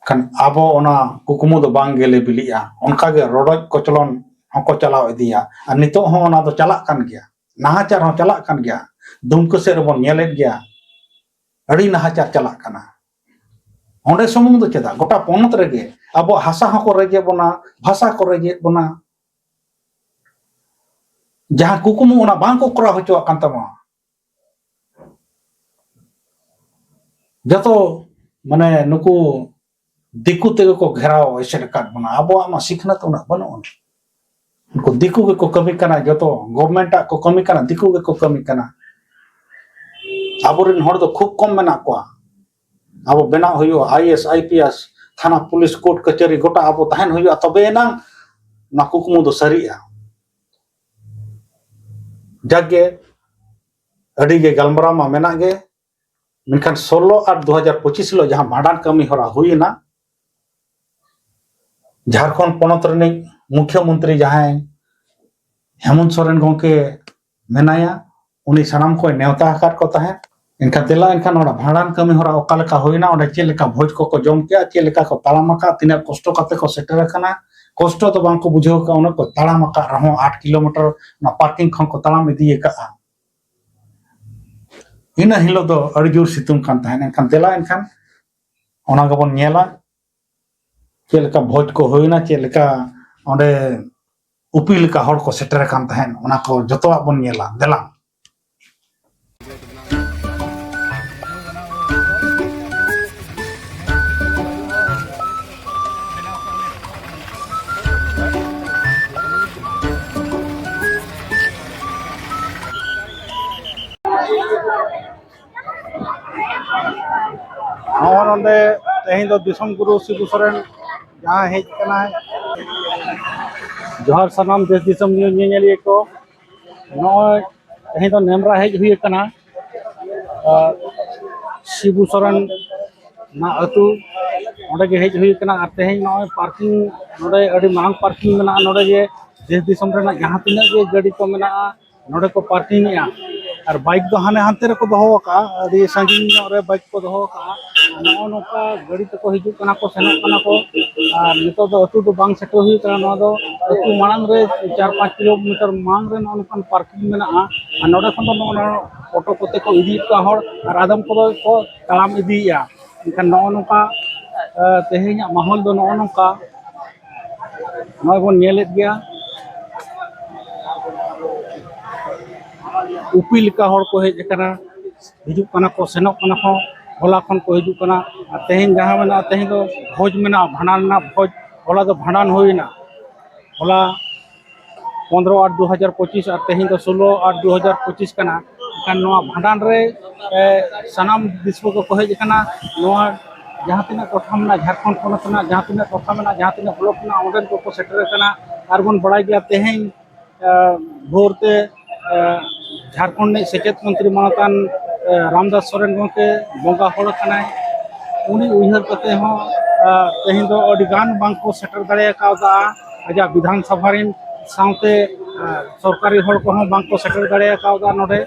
ᱠᱷᱟᱱ ᱟᱵᱚ ᱚᱱᱟ ᱠᱩᱠᱢᱩ ᱫᱚ ᱵᱟᱝ ᱜᱮᱞᱮ ᱵᱤᱞᱤᱜᱼᱟ᱾ ᱚᱱᱠᱟᱜᱮ ᱨᱚᱰᱚᱡ ᱠᱚᱪᱞᱚᱱ ᱦᱚᱸᱠᱚ ᱪᱟᱞᱟᱣ ᱤᱫᱤᱭᱟ, ᱟᱨ ᱱᱤᱛᱚᱜ ᱦᱚᱸ ᱚᱱᱟ ᱫᱚ ᱪᱟᱞᱟᱜ ᱠᱟᱱ ᱜᱮᱭᱟ, ᱱᱟᱦᱟᱪᱟᱨ ᱦᱚᱸ ᱪᱟᱞᱟᱜ ᱠᱟᱱ ᱜᱮᱭᱟ᱾ ᱫᱩᱢᱠᱟᱹ ᱥᱮᱫ ᱨᱮᱵᱚᱱ ᱧᱮᱞᱮᱫ ᱜᱮᱭᱟ, ᱟᱹᱰᱤ ᱱᱟᱦᱟᱪᱟᱨ ᱪᱟᱞᱟᱜ ᱠᱟᱱᱟ᱾ ᱚᱸᱰᱮ ᱥᱩᱢᱩᱝ ᱫᱚ ᱪᱮᱫᱟᱜ, ᱜᱚᱴᱟ ᱯᱚᱱᱚᱛ ᱨᱮᱜᱮ ᱟᱵᱚᱣᱟᱜ ᱦᱟᱥᱟ ᱦᱚᱸᱠᱚ ᱨᱮᱡᱮᱫ ᱵᱚᱱᱟ, ᱵᱷᱟᱥᱟ ᱠᱚ ᱨᱮᱡᱮᱫ ᱵᱚᱱᱟ᱾ ᱡᱟᱦᱟᱸ ᱠᱩᱠᱢᱩ, ᱚᱱᱟ ᱵᱟᱝ ᱠᱚ ᱠᱚᱨᱟᱣ ᱦᱚᱪᱚᱣᱟᱜ ᱠᱟᱱ ᱛᱟᱵᱚᱱᱟ᱾ ᱡᱚᱛᱚ, ᱢᱟᱱᱮ, ᱱᱩᱠᱩ ᱫᱤᱠᱩ ᱛᱮᱜᱮ ᱠᱚ ᱜᱷᱮᱨᱟᱣ ᱮᱥᱮᱫ ᱟᱠᱟᱫ ᱵᱚᱱᱟ᱾ ᱟᱵᱚᱣᱟᱜ ᱢᱟ ᱥᱤᱠᱷᱱᱟᱹᱛ ᱩᱱᱟᱹᱜ ᱵᱟᱹᱱᱩᱜ ᱟᱱ᱾ ᱩᱱᱠᱩ ᱫᱤᱠᱩ ᱜᱮᱠᱚ ᱠᱟᱹᱢᱤ ᱠᱟᱱᱟ, ᱡᱚᱛᱚ ᱜᱚᱵᱷᱢᱮᱱᱴ ᱟᱜ ᱠᱚ ᱠᱟᱹᱢᱤ ᱠᱟᱱᱟ, ᱫᱤᱠᱩ ᱜᱮᱠᱚ ᱠᱟᱹᱢᱤ ᱠᱟᱱᱟ᱾ ᱟᱵᱚᱨᱮᱱ ᱦᱚᱲ ᱫᱚ ᱠᱷᱩᱵ ᱠᱚᱢ ᱢᱮᱱᱟᱜ ᱠᱚᱣᱟ᱾ ᱟᱵᱚ ᱵᱮᱱᱟᱣ ᱦᱩᱭᱩᱜᱼᱟ, I A S, I P S, ᱛᱷᱟᱱᱟ, ᱯᱩᱞᱤᱥ, ᱠᱳᱨᱴ, ᱠᱟᱹᱪᱷᱟᱹᱨᱤ, ᱜᱚᱴᱟ ᱟᱵᱚ ᱛᱟᱦᱮᱱ ᱦᱩᱭᱩᱜᱼᱟ, ᱛᱚᱵᱮ ᱮᱱᱟᱝ ᱱᱚᱣᱟ ᱠᱩᱠᱢᱩ ᱫᱚ ᱥᱟᱹᱨᱤᱜᱼᱟ᱾ ᱡᱟᱠᱜᱮ, ᱟᱹᱰᱤ ᱜᱮ ᱜᱟᱞᱢᱟᱨᱟᱣ ᱢᱟ ᱢᱮᱱᱟᱜ ᱜᱮ, ᱢᱮᱱᱠᱷᱟᱱ ᱥᱳᱞᱞᱳ ᱟᱴ ᱫᱩ ᱦᱟᱡᱟᱨ ᱯᱚᱸᱪᱤᱥ ᱦᱤᱞᱳᱜ ᱡᱟᱦᱟᱸ ᱵᱷᱟᱸᱰᱟᱱ ᱠᱟᱹᱢᱤ ᱦᱚᱨᱟ ᱦᱩᱭ ᱮᱱᱟ, ᱡᱷᱟᱲᱠᱷᱚᱸᱰ ᱯᱚᱱᱚᱛ ᱨᱤᱱᱤᱡ ᱢᱩᱠᱷᱭᱚ ᱢᱚᱱᱛᱨᱤ ᱡᱟᱦᱟᱸᱭ ᱦᱮᱢᱚᱱᱛ ᱥᱚᱨᱮᱱ ᱜᱚᱢᱠᱮ ᱢᱮᱱᱟᱭᱟ, ᱩᱱᱤ ᱥᱟᱱᱟᱢ ᱠᱚᱭ ᱱᱮᱣᱛᱟ ᱟᱠᱟᱫ ᱠᱚ ᱛᱟᱦᱮᱸᱫ᱾ ᱮᱱᱠᱷᱟᱱ ᱫᱮᱞᱟ, ᱮᱱᱠᱷᱟᱱ ᱚᱱᱟ ᱵᱷᱟᱸᱰᱟᱱ ᱠᱟᱹᱢᱤ ᱦᱚᱨᱟ ᱚᱠᱟ ᱞᱮᱠᱟ ᱦᱩᱭᱱᱟ, ᱚᱸᱰᱮ ᱪᱮᱫ ᱞᱮᱠᱟ ᱵᱷᱚᱡᱽ ᱠᱚᱠᱚ ᱡᱚᱢ ᱠᱮᱜᱼᱟ, ᱪᱮᱫ ᱞᱮᱠᱟ ᱠᱚ ᱛᱟᱲᱟᱢ ᱟᱠᱟᱫ, ᱛᱤᱱᱟᱹᱜ ᱠᱚᱥᱴᱚ ᱠᱟᱛᱮ ᱠᱚ ᱥᱮᱴᱮᱨ ᱟᱠᱟᱱᱟ, ᱠᱚᱥᱴᱚ ᱫᱚ ᱵᱟᱝ ᱠᱚ ᱵᱩᱡᱷᱟᱹᱣ ᱟᱠᱟᱫ, ᱩᱱᱟᱹᱜ ᱠᱚ ᱛᱟᱲᱟᱢ ᱟᱠᱟᱫ ᱨᱮᱦᱚᱸ ᱟᱴ ᱠᱤᱞᱳᱢᱤᱴᱟᱨ ᱚᱱᱟ ᱯᱟᱨᱠᱤᱝ ᱠᱷᱚᱱ ᱠᱚ ᱛᱟᱲᱟᱢ ᱤᱫᱤ ᱟᱠᱟᱫᱼᱟ᱾ ᱤᱱᱟᱹ ᱦᱤᱞᱳᱜ ᱫᱚ ᱟᱹᱰᱤ ᱡᱳᱨ ᱥᱤᱛᱩᱝ ᱠᱟᱱ ᱛᱟᱦᱮᱸᱫ᱾ ᱮᱱᱠᱷᱟᱱ ᱫᱮᱞᱟ, ᱮᱱᱠᱷᱟᱱ ᱚᱱᱟ ᱜᱮᱵᱚᱱ ᱧᱮᱞᱟ, ᱪᱮᱫ ᱞᱮᱠᱟ ᱵᱷᱚᱡᱽ ᱠᱚ ᱦᱩᱭᱱᱟ, ᱪᱮᱫ ᱞᱮᱠᱟ ᱚᱸᱰᱮ ᱩᱯᱤ ᱞᱮᱠᱟ ᱦᱚᱲ ᱠᱚ ᱥᱮᱴᱮᱨ ᱟᱠᱟᱱ ᱛᱟᱦᱮᱸᱫ, ᱚᱱᱟ ᱠᱚ ᱡᱚᱛᱚᱣᱟᱜ ᱵᱚᱱ ᱧᱮᱞᱟ᱾ ᱫᱮᱞᱟ᱾ ᱱᱚᱜᱼᱚ ᱱᱚᱰᱮ ᱛᱮᱦᱮᱧ ᱫᱚ ᱫᱤᱥᱚᱢ ᱜᱩᱨᱩ ᱥᱤᱵᱩ ᱥᱚᱨᱮᱱ ᱡᱟᱦᱟᱸᱭ ᱦᱮᱡ ᱠᱟᱱᱟᱭ᱾ ᱡᱚᱦᱟᱨ ᱥᱟᱱᱟᱢ ᱫᱮᱥ ᱫᱤᱥᱚᱢ ᱧᱮ-, ᱧᱮᱧᱮᱞᱤᱭᱟᱹ ᱠᱚ᱾ ᱱᱚᱜᱼᱚᱭ ᱛᱮᱦᱮᱧ ᱫᱚ ᱱᱮᱢᱨᱟ ᱦᱮᱡ ᱦᱩᱭ ᱟᱠᱟᱱᱟ᱾ ᱟᱨ ᱥᱤᱵᱩ ᱥᱚᱨᱮᱱ ᱚᱱᱟ ᱟᱹᱛᱩ, ᱚᱸᱰᱮ ᱜᱮ ᱦᱮᱡ ᱦᱩᱭ ᱟᱠᱟᱱᱟ᱾ ᱟᱨ ᱛᱮᱦᱮᱧ ᱱᱚᱜᱼᱚᱭ ᱯᱟᱨᱠᱤᱝ, ᱱᱚᱰᱮ ᱟᱹᱰᱤ ᱢᱟᱨᱟᱝ ᱯᱟᱨᱠᱤᱝ ᱢᱮᱱᱟᱜᱼᱟ᱾ ᱱᱚᱰᱮ ᱜᱮ ᱫᱮᱥ ᱫᱤᱥᱚᱢ ᱨᱮᱱᱟᱜ ᱡᱟᱦᱟᱸ ᱛᱤᱱᱟᱹᱜ ᱜᱮ ᱜᱟᱹᱰᱤ ᱠᱚ ᱢᱮᱱᱟᱜᱼᱟ, ᱱᱚᱰᱮ ᱠᱚ ᱯᱟᱨᱠᱤᱝ ᱮᱜᱼᱟ᱾ ᱟᱨ ᱵᱟᱭᱤᱠ ᱫᱚ ᱦᱟᱱᱮ ᱦᱟᱱᱛᱮ ᱨᱮᱠᱚ ᱫᱚᱦᱚ ᱟᱠᱟᱜᱼᱟ, ᱟᱹᱰᱤ ᱥᱟᱺᱜᱤᱧ ᱧᱚᱜ ᱨᱮ ᱵᱟᱭᱤᱠ ᱠᱚ ᱫᱚᱦᱚ ᱟᱠᱟᱜᱼᱟ᱾ ᱱᱚᱜᱼᱚ ᱱᱚᱝᱠᱟ ᱜᱟᱹᱰᱤ ᱛᱮᱠᱚ ᱦᱤᱡᱩᱜ ᱠᱟᱱᱟ ᱠᱚ, ᱥᱮᱱᱚᱜ ᱠᱟᱱᱟ ᱠᱚ᱾ ᱟᱨ ᱱᱤᱛᱚᱜ ᱫᱚ ᱟᱹᱛᱩ ᱫᱚ ᱵᱟᱝ ᱥᱮᱴᱮᱨ ᱦᱩᱭ ᱠᱟᱱᱟ᱾ ᱱᱚᱣᱟ ᱫᱚ ᱟᱹᱛᱩ ᱢᱟᱲᱟᱝ ᱨᱮ ᱪᱟᱨ ᱯᱟᱸᱪ ᱠᱤᱞᱳᱢᱤᱴᱟᱨ ᱢᱟᱲᱟᱝ ᱨᱮ ᱱᱚᱜᱼᱚ ᱱᱚᱝᱠᱟᱱ ᱯᱟᱨᱠᱤᱝ ᱢᱮᱱᱟᱜᱼᱟ᱾ ᱟᱨ ᱱᱚᱰᱮ ᱠᱷᱚᱱ ᱫᱚ ᱱᱚᱜᱼᱚ ᱱᱚᱣᱟ ᱚᱴᱳ ᱠᱚᱛᱮ ᱠᱚ ᱤᱫᱤᱭᱮᱫ ᱠᱚᱣᱟ ᱦᱚᱲ, ᱟᱨ ᱟᱫᱚᱢ ᱠᱚᱫᱚ ᱠᱚ ᱛᱟᱲᱟᱢ ᱤᱫᱤᱭᱮᱫᱼᱟ᱾ ᱮᱱᱠᱷᱟᱱ ᱱᱚᱜᱼᱚ ᱱᱚᱝᱠᱟ, ᱟᱸ, ᱛᱮᱦᱮᱧᱟᱜ ᱢᱟᱦᱚᱞ ᱫᱚ ᱱᱚᱜᱼᱚ ᱱᱚᱝᱠᱟ᱾ ᱱᱚᱜᱼᱚᱭ ᱵᱚᱱ ᱧᱮᱞᱮᱫ ᱜᱮᱭᱟ, ᱩᱯᱤ ᱞᱮᱠᱟ ᱦᱚᱲ ᱠᱚ ᱦᱮᱡ ᱟᱠᱟᱱᱟ, ᱦᱤᱡᱩᱜ ᱠᱟᱱᱟ ᱠᱚ, ᱥᱮᱱᱚᱜ ᱠᱟᱱᱟ ᱠᱚ, ᱦᱚᱞᱟ ᱠᱷᱚᱱ ᱠᱚ ᱦᱤᱡᱩᱜ ᱠᱟᱱᱟ᱾ ᱟᱨ ᱛᱮᱦᱮᱧ ᱡᱟᱦᱟᱸ ᱢᱮᱱᱟᱜᱼᱟ, ᱛᱮᱦᱮᱧ ᱫᱚ ᱵᱷᱚᱡᱽ ᱢᱮᱱᱟᱜᱼᱟ, ᱵᱷᱟᱸᱰᱟᱱ ᱨᱮᱱᱟᱜ ᱵᱷᱚᱡᱽ᱾ ᱦᱚᱞᱟ ᱫᱚ ᱵᱷᱟᱸᱰᱟᱱ ᱦᱩᱭᱱᱟ, ᱦᱚᱞᱟ ᱯᱚᱱᱨᱚ ᱟᱴ ᱫᱩ ᱦᱟᱡᱟᱨ ᱯᱚᱸᱪᱤᱥ, ᱟᱨ ᱛᱮᱦᱮᱧ ᱫᱚ ᱥᱳᱞᱳ ᱟᱴ ᱫᱩ ᱦᱟᱡᱟᱨ ᱯᱚᱸᱪᱤᱥ ᱠᱟᱱᱟ᱾ ᱮᱱᱠᱷᱟᱱ ᱱᱚᱣᱟ ᱵᱷᱟᱸᱰᱟᱱ ᱨᱮ, ᱮ, ᱥᱟᱱᱟᱢ ᱫᱤᱥᱩᱣᱟᱹ ᱠᱚᱠᱚ ᱦᱮᱡ ᱟᱠᱟᱱᱟ᱾ ᱱᱚᱣᱟ ᱡᱟᱦᱟᱸ ᱛᱤᱱᱟᱹᱜ ᱴᱚᱴᱷᱟ ᱢᱮᱱᱟᱜᱼᱟ, ᱡᱷᱟᱨᱠᱷᱚᱸᱰ ᱯᱚᱱᱚᱛ ᱨᱮᱱᱟᱜ ᱡᱟᱦᱟᱸ ᱛᱤᱱᱟᱹᱜ ᱴᱚᱴᱷᱟ ᱢᱮᱱᱟᱜᱼᱟ, ᱡᱟᱦᱟᱸ ᱛᱤᱱᱟᱹᱜ ᱵᱞᱚᱠ ᱢᱮᱱᱟᱜᱼᱟ, ᱚᱸᱰᱮᱱ ᱠᱚᱠᱚ ᱥᱮᱴᱮᱨ ᱟᱠᱟᱱᱟ᱾ ᱟᱨ ᱵᱚᱱ ᱵᱟᱲᱟᱭ ᱜᱮᱭᱟ, ᱛᱮᱦᱮᱧ, ᱮ, ᱵᱷᱳᱨ ᱛᱮ, ᱮ, ᱡᱷᱟᱨᱠᱷᱚᱸᱰ ᱨᱤᱱᱤᱡ ᱥᱮᱪᱮᱫ ᱢᱚᱱᱛᱨᱤ ᱢᱟᱱᱚᱛᱟᱱ, ᱮ, ᱨᱟᱢᱫᱟᱥ ᱥᱚᱨᱮᱱ ᱜᱚᱢᱠᱮ ᱵᱚᱸᱜᱟ ᱦᱚᱲ ᱟᱠᱟᱱᱟᱭ᱾ ᱩᱱᱤ ᱩᱭᱦᱟᱹᱨ ᱠᱟᱛᱮ ᱦᱚᱸ, ᱮ, ᱛᱮᱦᱮᱧ ᱫᱚ ᱟᱹᱰᱤ ᱜᱟᱱ ᱵᱟᱝ ᱠᱚ ᱥᱮᱴᱮᱨ ᱫᱟᱲᱮ ᱠᱟᱣᱫᱟ᱾ ᱟᱡᱟᱜ ᱵᱤᱫᱷᱟᱱ ᱥᱚᱵᱷᱟ ᱨᱤᱱ ᱥᱟᱶᱛᱮ, ᱮ, ᱥᱚᱨᱠᱟᱨᱤ ᱦᱚᱲ ᱠᱚᱦᱚᱸ ᱵᱟᱝ ᱠᱚ ᱥᱮᱴᱮᱨ ᱫᱟᱲᱮ ᱠᱟᱣᱫᱟ ᱱᱚᱰᱮ,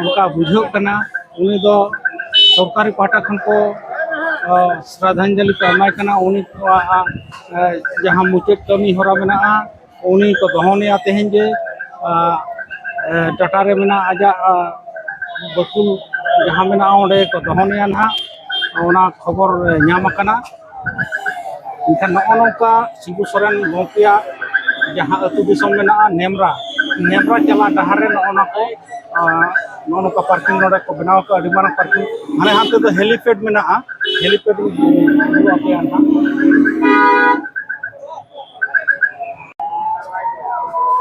ᱚᱱᱠᱟ ᱵᱩᱡᱷᱟᱹᱜ ᱠᱟᱱᱟ᱾ ᱩᱱᱤ ᱫᱚ ᱥᱚᱨᱠᱟᱨᱤ ᱯᱟᱦᱴᱟ ᱠᱷᱚᱱ ᱠᱚ ᱥᱨᱟᱫᱷᱟᱧᱡᱚᱞᱤ ᱠᱚ ᱮᱢᱟᱭ ᱠᱟᱱᱟ᱾ ᱩᱱᱤ ᱠᱚᱣᱟᱜ ᱡᱟᱦᱟᱸ ᱢᱩᱪᱟᱹᱫ ᱠᱟᱹᱢᱤ ᱦᱚᱨᱟ ᱢᱮᱱᱟᱜᱼᱟ, ᱩᱱᱤ ᱠᱚ ᱫᱚᱦᱚᱱᱮᱭᱟ ᱛᱮᱦᱮᱧ ᱜᱮ᱾ ᱴᱟᱴᱟ ᱨᱮ ᱢᱮᱱᱟᱜ ᱟᱡᱟᱜ ᱵᱟᱹᱠᱩᱞ ᱡᱟᱦᱟᱸ ᱢᱮᱱᱟᱜᱼᱟ, ᱚᱸᱰᱮ ᱠᱚ ᱫᱚᱦᱚᱱᱮᱭᱟ ᱱᱟᱦᱟᱜ, ᱚᱱᱟ ᱠᱷᱚᱵᱚᱨ ᱧᱟᱢ ᱟᱠᱟᱱᱟ᱾ ᱮᱱᱠᱷᱟᱱ ᱱᱚᱜᱼᱚ ᱱᱚᱝᱠᱟ ᱥᱤᱵᱩ ᱥᱚᱨᱮᱱ ᱜᱚᱢᱠᱮᱭᱟᱜ ᱡᱟᱦᱟᱸ ᱟᱹᱛᱩ ᱫᱤᱥᱚᱢ ᱢᱮᱱᱟᱜᱼᱟ ᱱᱮᱢᱨᱟ, ᱱᱮᱢᱨᱟ ᱪᱟᱞᱟᱜ ᱰᱟᱦᱟᱨ ᱨᱮ ᱱᱚᱜᱼᱚ ᱱᱚᱣᱟ ᱠᱚ, ᱱᱚᱜᱼᱚ ᱱᱚᱝᱠᱟ ᱯᱟᱨᱠᱤᱝ ᱱᱚᱰᱮ ᱠᱚ ᱵᱮᱱᱟᱣ ᱟᱠᱟᱫᱼᱟ, ᱟᱹᱰᱤ ᱢᱟᱨᱟᱝ ᱯᱟᱨᱠᱤᱝ᱾ ᱦᱟᱱᱮ ᱦᱟᱱᱛᱮ ᱫᱚ ᱦᱮᱞᱤᱯᱮᱰ ᱢᱮᱱᱟᱜᱼᱟ, ᱦᱮᱞᱤᱯᱮᱰ ᱩᱫᱩᱜ ᱟᱯᱮᱭᱟ ᱱᱟᱦᱟᱜ᱾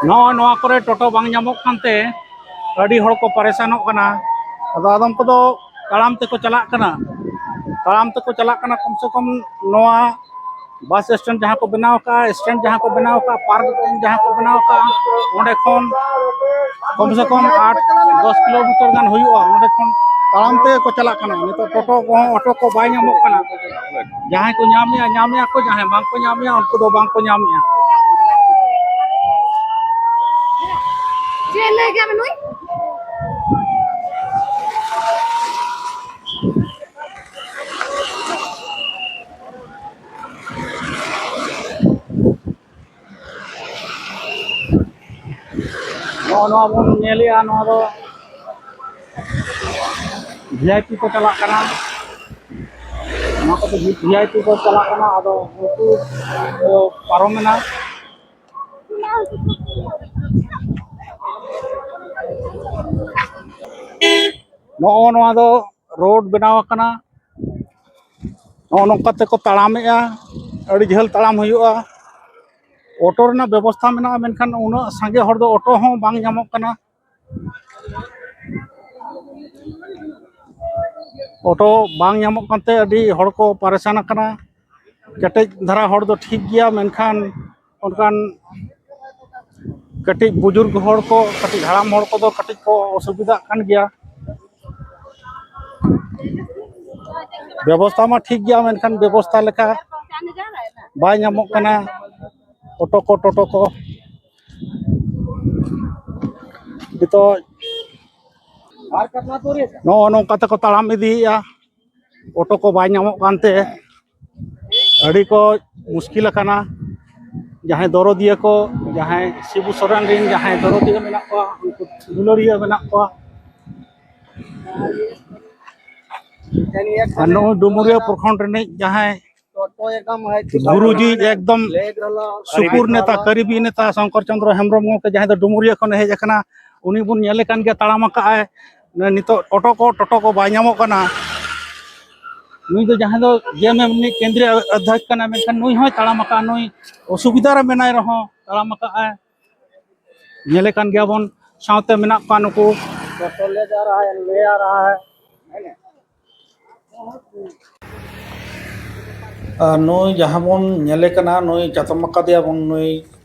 ᱱᱚᱜᱼᱚᱭ ᱱᱚᱣᱟ ᱠᱚᱨᱮ ᱴᱳᱴᱳ ᱵᱟᱝ ᱧᱟᱢᱚᱜ ᱠᱟᱱᱛᱮ ᱟᱹᱰᱤ ᱦᱚᱲ ᱠᱚ ᱯᱟᱨᱮᱥᱟᱱᱚᱜ ᱠᱟᱱᱟ᱾ ᱟᱫᱚ ᱟᱫᱚᱢ ᱠᱚᱫᱚ ᱛᱟᱲᱟᱢ ᱛᱮᱠᱚ ᱪᱟᱞᱟᱜ ᱠᱟᱱᱟ, ᱛᱟᱲᱟᱢ ᱛᱮᱠᱚ ᱪᱟᱞᱟᱜ ᱠᱟᱱᱟ᱾ ᱠᱚᱢ ᱥᱮ ᱠᱚᱢ ᱱᱚᱣᱟ ᱵᱟᱥ ᱥᱴᱮᱱᱰ ᱡᱟᱦᱟᱸ ᱠᱚ ᱵᱮᱱᱟᱣ ᱟᱠᱟᱫᱼᱟ, ᱥᱴᱮᱱᱰ ᱡᱟᱦᱟᱸ ᱠᱚ ᱵᱮᱱᱟᱣ ᱟᱠᱟᱫᱼᱟ, ᱯᱟᱨᱠ ᱡᱟᱦᱟᱸ ᱠᱚ ᱵᱮᱱᱟᱣ ᱟᱠᱟᱫᱼᱟ, ᱚᱸᱰᱮ ᱠᱷᱚᱱ ᱠᱚᱢ ᱥᱮ ᱠᱚᱢ ᱟᱴ ᱫᱚᱥ ᱠᱤᱞᱳᱢᱤᱴᱟᱨ ᱜᱟᱱ ᱦᱩᱭᱩᱜᱼᱟ᱾ ᱚᱸᱰᱮ ᱠᱷᱚᱱ ᱛᱟᱲᱟᱢ ᱛᱮᱜᱮ ᱠᱚ ᱪᱟᱞᱟᱜ ᱠᱟᱱᱟ᱾ ᱱᱤᱛᱚᱜ ᱴᱳᱴᱳ ᱠᱚᱦᱚᱸ, ᱚᱴᱳ ᱠᱚ ᱵᱟᱭ ᱧᱟᱢᱚᱜ ᱠᱟᱱᱟ᱾ ᱡᱟᱦᱟᱸᱭ ᱠᱚ ᱧᱟᱢᱮᱜᱼᱟ, ᱧᱟᱢᱮᱜᱼᱟ ᱠᱚ, ᱡᱟᱦᱟᱸᱭ ᱵᱟᱝ ᱠᱚ ᱧᱟᱢᱮᱜᱼᱟ, ᱩᱱᱠᱩ ᱫᱚ ᱵᱟᱝ ᱠᱚ ᱧᱟᱢᱮᱜᱼᱟ᱾ ᱪᱮᱫ ᱞᱟᱹᱭ ᱠᱮᱫ ᱱᱩᱭ? ᱱᱚᱜᱼᱚ ᱱᱚᱣᱟ ᱵᱚᱱ ᱧᱮᱞᱮᱜᱼᱟ, ᱱᱚᱣᱟ ᱫᱚ ᱵᱷᱤ ᱟᱭ ᱯᱤ ᱠᱚ ᱪᱟᱞᱟᱜ ᱠᱟᱱᱟ᱾ ᱱᱚᱣᱟ ᱠᱚᱫᱚ ᱵᱷᱤ ᱟᱭ ᱯᱤ ᱠᱚ ᱪᱟᱞᱟᱜ ᱠᱟᱱᱟ, ᱟᱫᱚ ᱩᱱᱠᱩ ᱠᱚ ᱯᱟᱨᱚᱢᱮᱱᱟ᱾ ᱱᱚᱜᱼᱚ ᱱᱚᱣᱟ ᱫᱚ ᱨᱳᱰ ᱵᱮᱱᱟᱣ ᱟᱠᱟᱱᱟ᱾ ᱱᱚᱜᱼᱚ ᱱᱚᱝᱠᱟ ᱛᱮᱠᱚ ᱛᱟᱲᱟᱢᱮᱜᱼᱟ, ᱟᱹᱰᱤ ᱡᱷᱟᱹᱞ ᱛᱟᱲᱟᱢ ᱦᱩᱭᱩᱜᱼᱟ᱾ ᱚᱴᱳ ᱨᱮᱱᱟᱜ ᱵᱮᱵᱚᱥᱛᱷᱟ ᱢᱮᱱᱟᱜᱼᱟ, ᱢᱮᱱᱠᱷᱟᱱ ᱩᱱᱟᱹᱜ ᱥᱟᱸᱜᱮ ᱦᱚᱲ ᱫᱚ ᱚᱴᱳ ᱦᱚᱸ ᱵᱟᱝ ᱧᱟᱢᱚᱜ ᱠᱟᱱᱟ᱾ ᱚᱴᱳ ᱵᱟᱝ ᱧᱟᱢᱚᱜ ᱠᱟᱱᱛᱮ ᱟᱹᱰᱤ ᱦᱚᱲ ᱠᱚ ᱯᱟᱨᱮᱥᱟᱱ ᱟᱠᱟᱱᱟ᱾ ᱠᱮᱴᱮᱡ ᱫᱷᱟᱨᱟ ᱦᱚᱲ ᱫᱚ ᱴᱷᱤᱠ ᱜᱮᱭᱟ, ᱢᱮᱱᱠᱷᱟᱱ ᱚᱱᱠᱟᱱ ᱠᱟᱹᱴᱤᱡ ᱵᱩᱡᱩᱨᱜ ᱦᱚᱲ ᱠᱚ, ᱠᱟᱹᱴᱤᱡ ᱦᱟᱲᱟᱢ ᱦᱚᱲ ᱠᱚᱫᱚ ᱠᱟᱹᱴᱤᱡ ᱠᱚ ᱚᱥᱩᱵᱤᱫᱷᱟᱜ ᱠᱟᱱ ᱜᱮᱭᱟ᱾ ᱵᱮᱵᱚᱥᱛᱷᱟ ᱢᱟ ᱴᱷᱤᱠ ᱜᱮᱭᱟ, ᱢᱮᱱᱠᱷᱟᱱ ᱵᱮᱵᱚᱥᱛᱷᱟ ᱞᱮᱠᱟ ᱵᱟᱭ ᱧᱟᱢᱚᱜ ᱠᱟᱱᱟ᱾ ᱚᱴᱳ ᱠᱚ, ᱴᱳᱴᱳ ᱠᱚ ᱱᱤᱛᱚᱜ ᱱᱚᱜᱼᱚ ᱱᱚᱝᱠᱟ ᱛᱮᱠᱚ ᱛᱟᱲᱟᱢ ᱤᱫᱤᱭᱮᱫᱼᱟ᱾ ᱚᱴᱳ ᱠᱚ ᱵᱟᱭ ᱧᱟᱢᱚᱜ ᱠᱟᱱᱛᱮ ᱟᱹᱰᱤ ᱠᱚ ᱢᱩᱥᱠᱤᱞ ᱟᱠᱟᱱᱟ᱾ ᱡᱟᱦᱟᱸᱭ ᱫᱚᱨᱚᱫᱤᱭᱟᱹ ᱠᱚ, ᱡᱟᱦᱟᱸᱭ ᱥᱤᱵᱩ ᱥᱚᱨᱮᱱ ᱨᱮᱱ ᱡᱟᱦᱟᱸᱭ ᱫᱚᱨᱚᱫᱤᱭᱟᱹ ᱢᱮᱱᱟᱜ ᱠᱚᱣᱟ, ᱩᱱᱠᱩ ᱫᱩᱞᱟᱹᱲᱤᱭᱟᱹ ᱢᱮᱱᱟᱜ ᱠᱚᱣᱟ᱾ ᱟᱨ ᱱᱚᱜᱼᱚᱭ ᱰᱩᱢᱩᱨᱤᱭᱟᱹ ᱯᱨᱚᱠᱷᱚᱸᱰ ᱨᱤᱱᱤᱡ ᱡᱟᱦᱟᱸᱭ ᱜᱩᱨᱩᱡᱤ, ᱮᱠᱫᱚᱢ ᱥᱩᱯᱩᱨ ᱱᱮᱛᱟ, ᱠᱟᱹᱨᱤᱵᱤ ᱱᱮᱛᱟ ᱥᱚᱝᱠᱚᱨ ᱪᱚᱸᱫᱽᱨᱚ ᱦᱮᱢᱵᱨᱚᱢ ᱜᱚᱢᱠᱮ, ᱡᱟᱦᱟᱸᱭ ᱫᱚ ᱰᱩᱢᱩᱨᱤᱭᱟᱹ ᱠᱷᱚᱱᱮ ᱦᱮᱡ ᱟᱠᱟᱱᱟ, ᱩᱱᱤ ᱵᱚᱱ ᱧᱮᱞᱮ ᱠᱟᱱ ᱜᱮᱭᱟ, ᱛᱟᱲᱟᱢ ᱟᱠᱟᱫᱼᱟᱭ᱾ ᱱᱤᱛᱚᱜ ᱚᱴᱳ ᱠᱚ, ᱴᱳᱴᱳ ᱠᱚ ᱵᱟᱭ ᱧᱟᱢᱚᱜ ᱠᱟᱱᱟ᱾ ᱱᱩᱭ ᱫᱚ ᱡᱟᱦᱟᱸᱭ ᱫᱚ ᱡᱮ ᱮᱢ ᱮᱢ ᱨᱤᱱᱤᱡ ᱠᱮᱱᱫᱨᱤᱭᱚ ᱚᱫᱽᱫᱷᱚᱠ ᱠᱟᱱᱟᱭ, ᱢᱮᱱᱠᱷᱟᱱ ᱱᱩᱭ ᱦᱚᱸᱭ ᱛᱟᱲᱟᱢ ᱟᱠᱟᱫᱼᱟ᱾ ᱱᱩᱭ ᱚᱥᱩᱵᱤᱫᱷᱟ ᱨᱮ ᱢᱮᱱᱟᱭ ᱨᱮᱦᱚᱸ ᱛᱟᱲᱟᱢ ᱟᱠᱟᱫᱼᱟᱭ᱾ ᱧᱮᱞᱮ ᱠᱟᱱ ᱜᱮᱭᱟ ᱵᱚᱱ, ᱥᱟᱶᱛᱮ ᱢᱮᱱᱟᱜ ᱠᱚᱣᱟ ᱱᱩᱠᱩ᱾ ᱯᱮᱴᱨᱳᱞ ᱞᱮ ᱡᱟ ᱨᱟᱦᱟ ᱦᱟᱭ, ᱞᱮ ᱟ ᱨᱟᱦᱟ ᱦᱟᱭ᱾ ᱟᱨ ᱱᱩᱭ ᱡᱟᱦᱟᱸ ᱵᱚᱱ ᱧᱮᱞᱮ ᱠᱟᱱᱟ, ᱱᱩᱭ ᱪᱟᱛᱚᱢ ᱟᱠᱟᱫᱮᱭᱟ ᱵᱚᱱ, ᱱᱩᱭ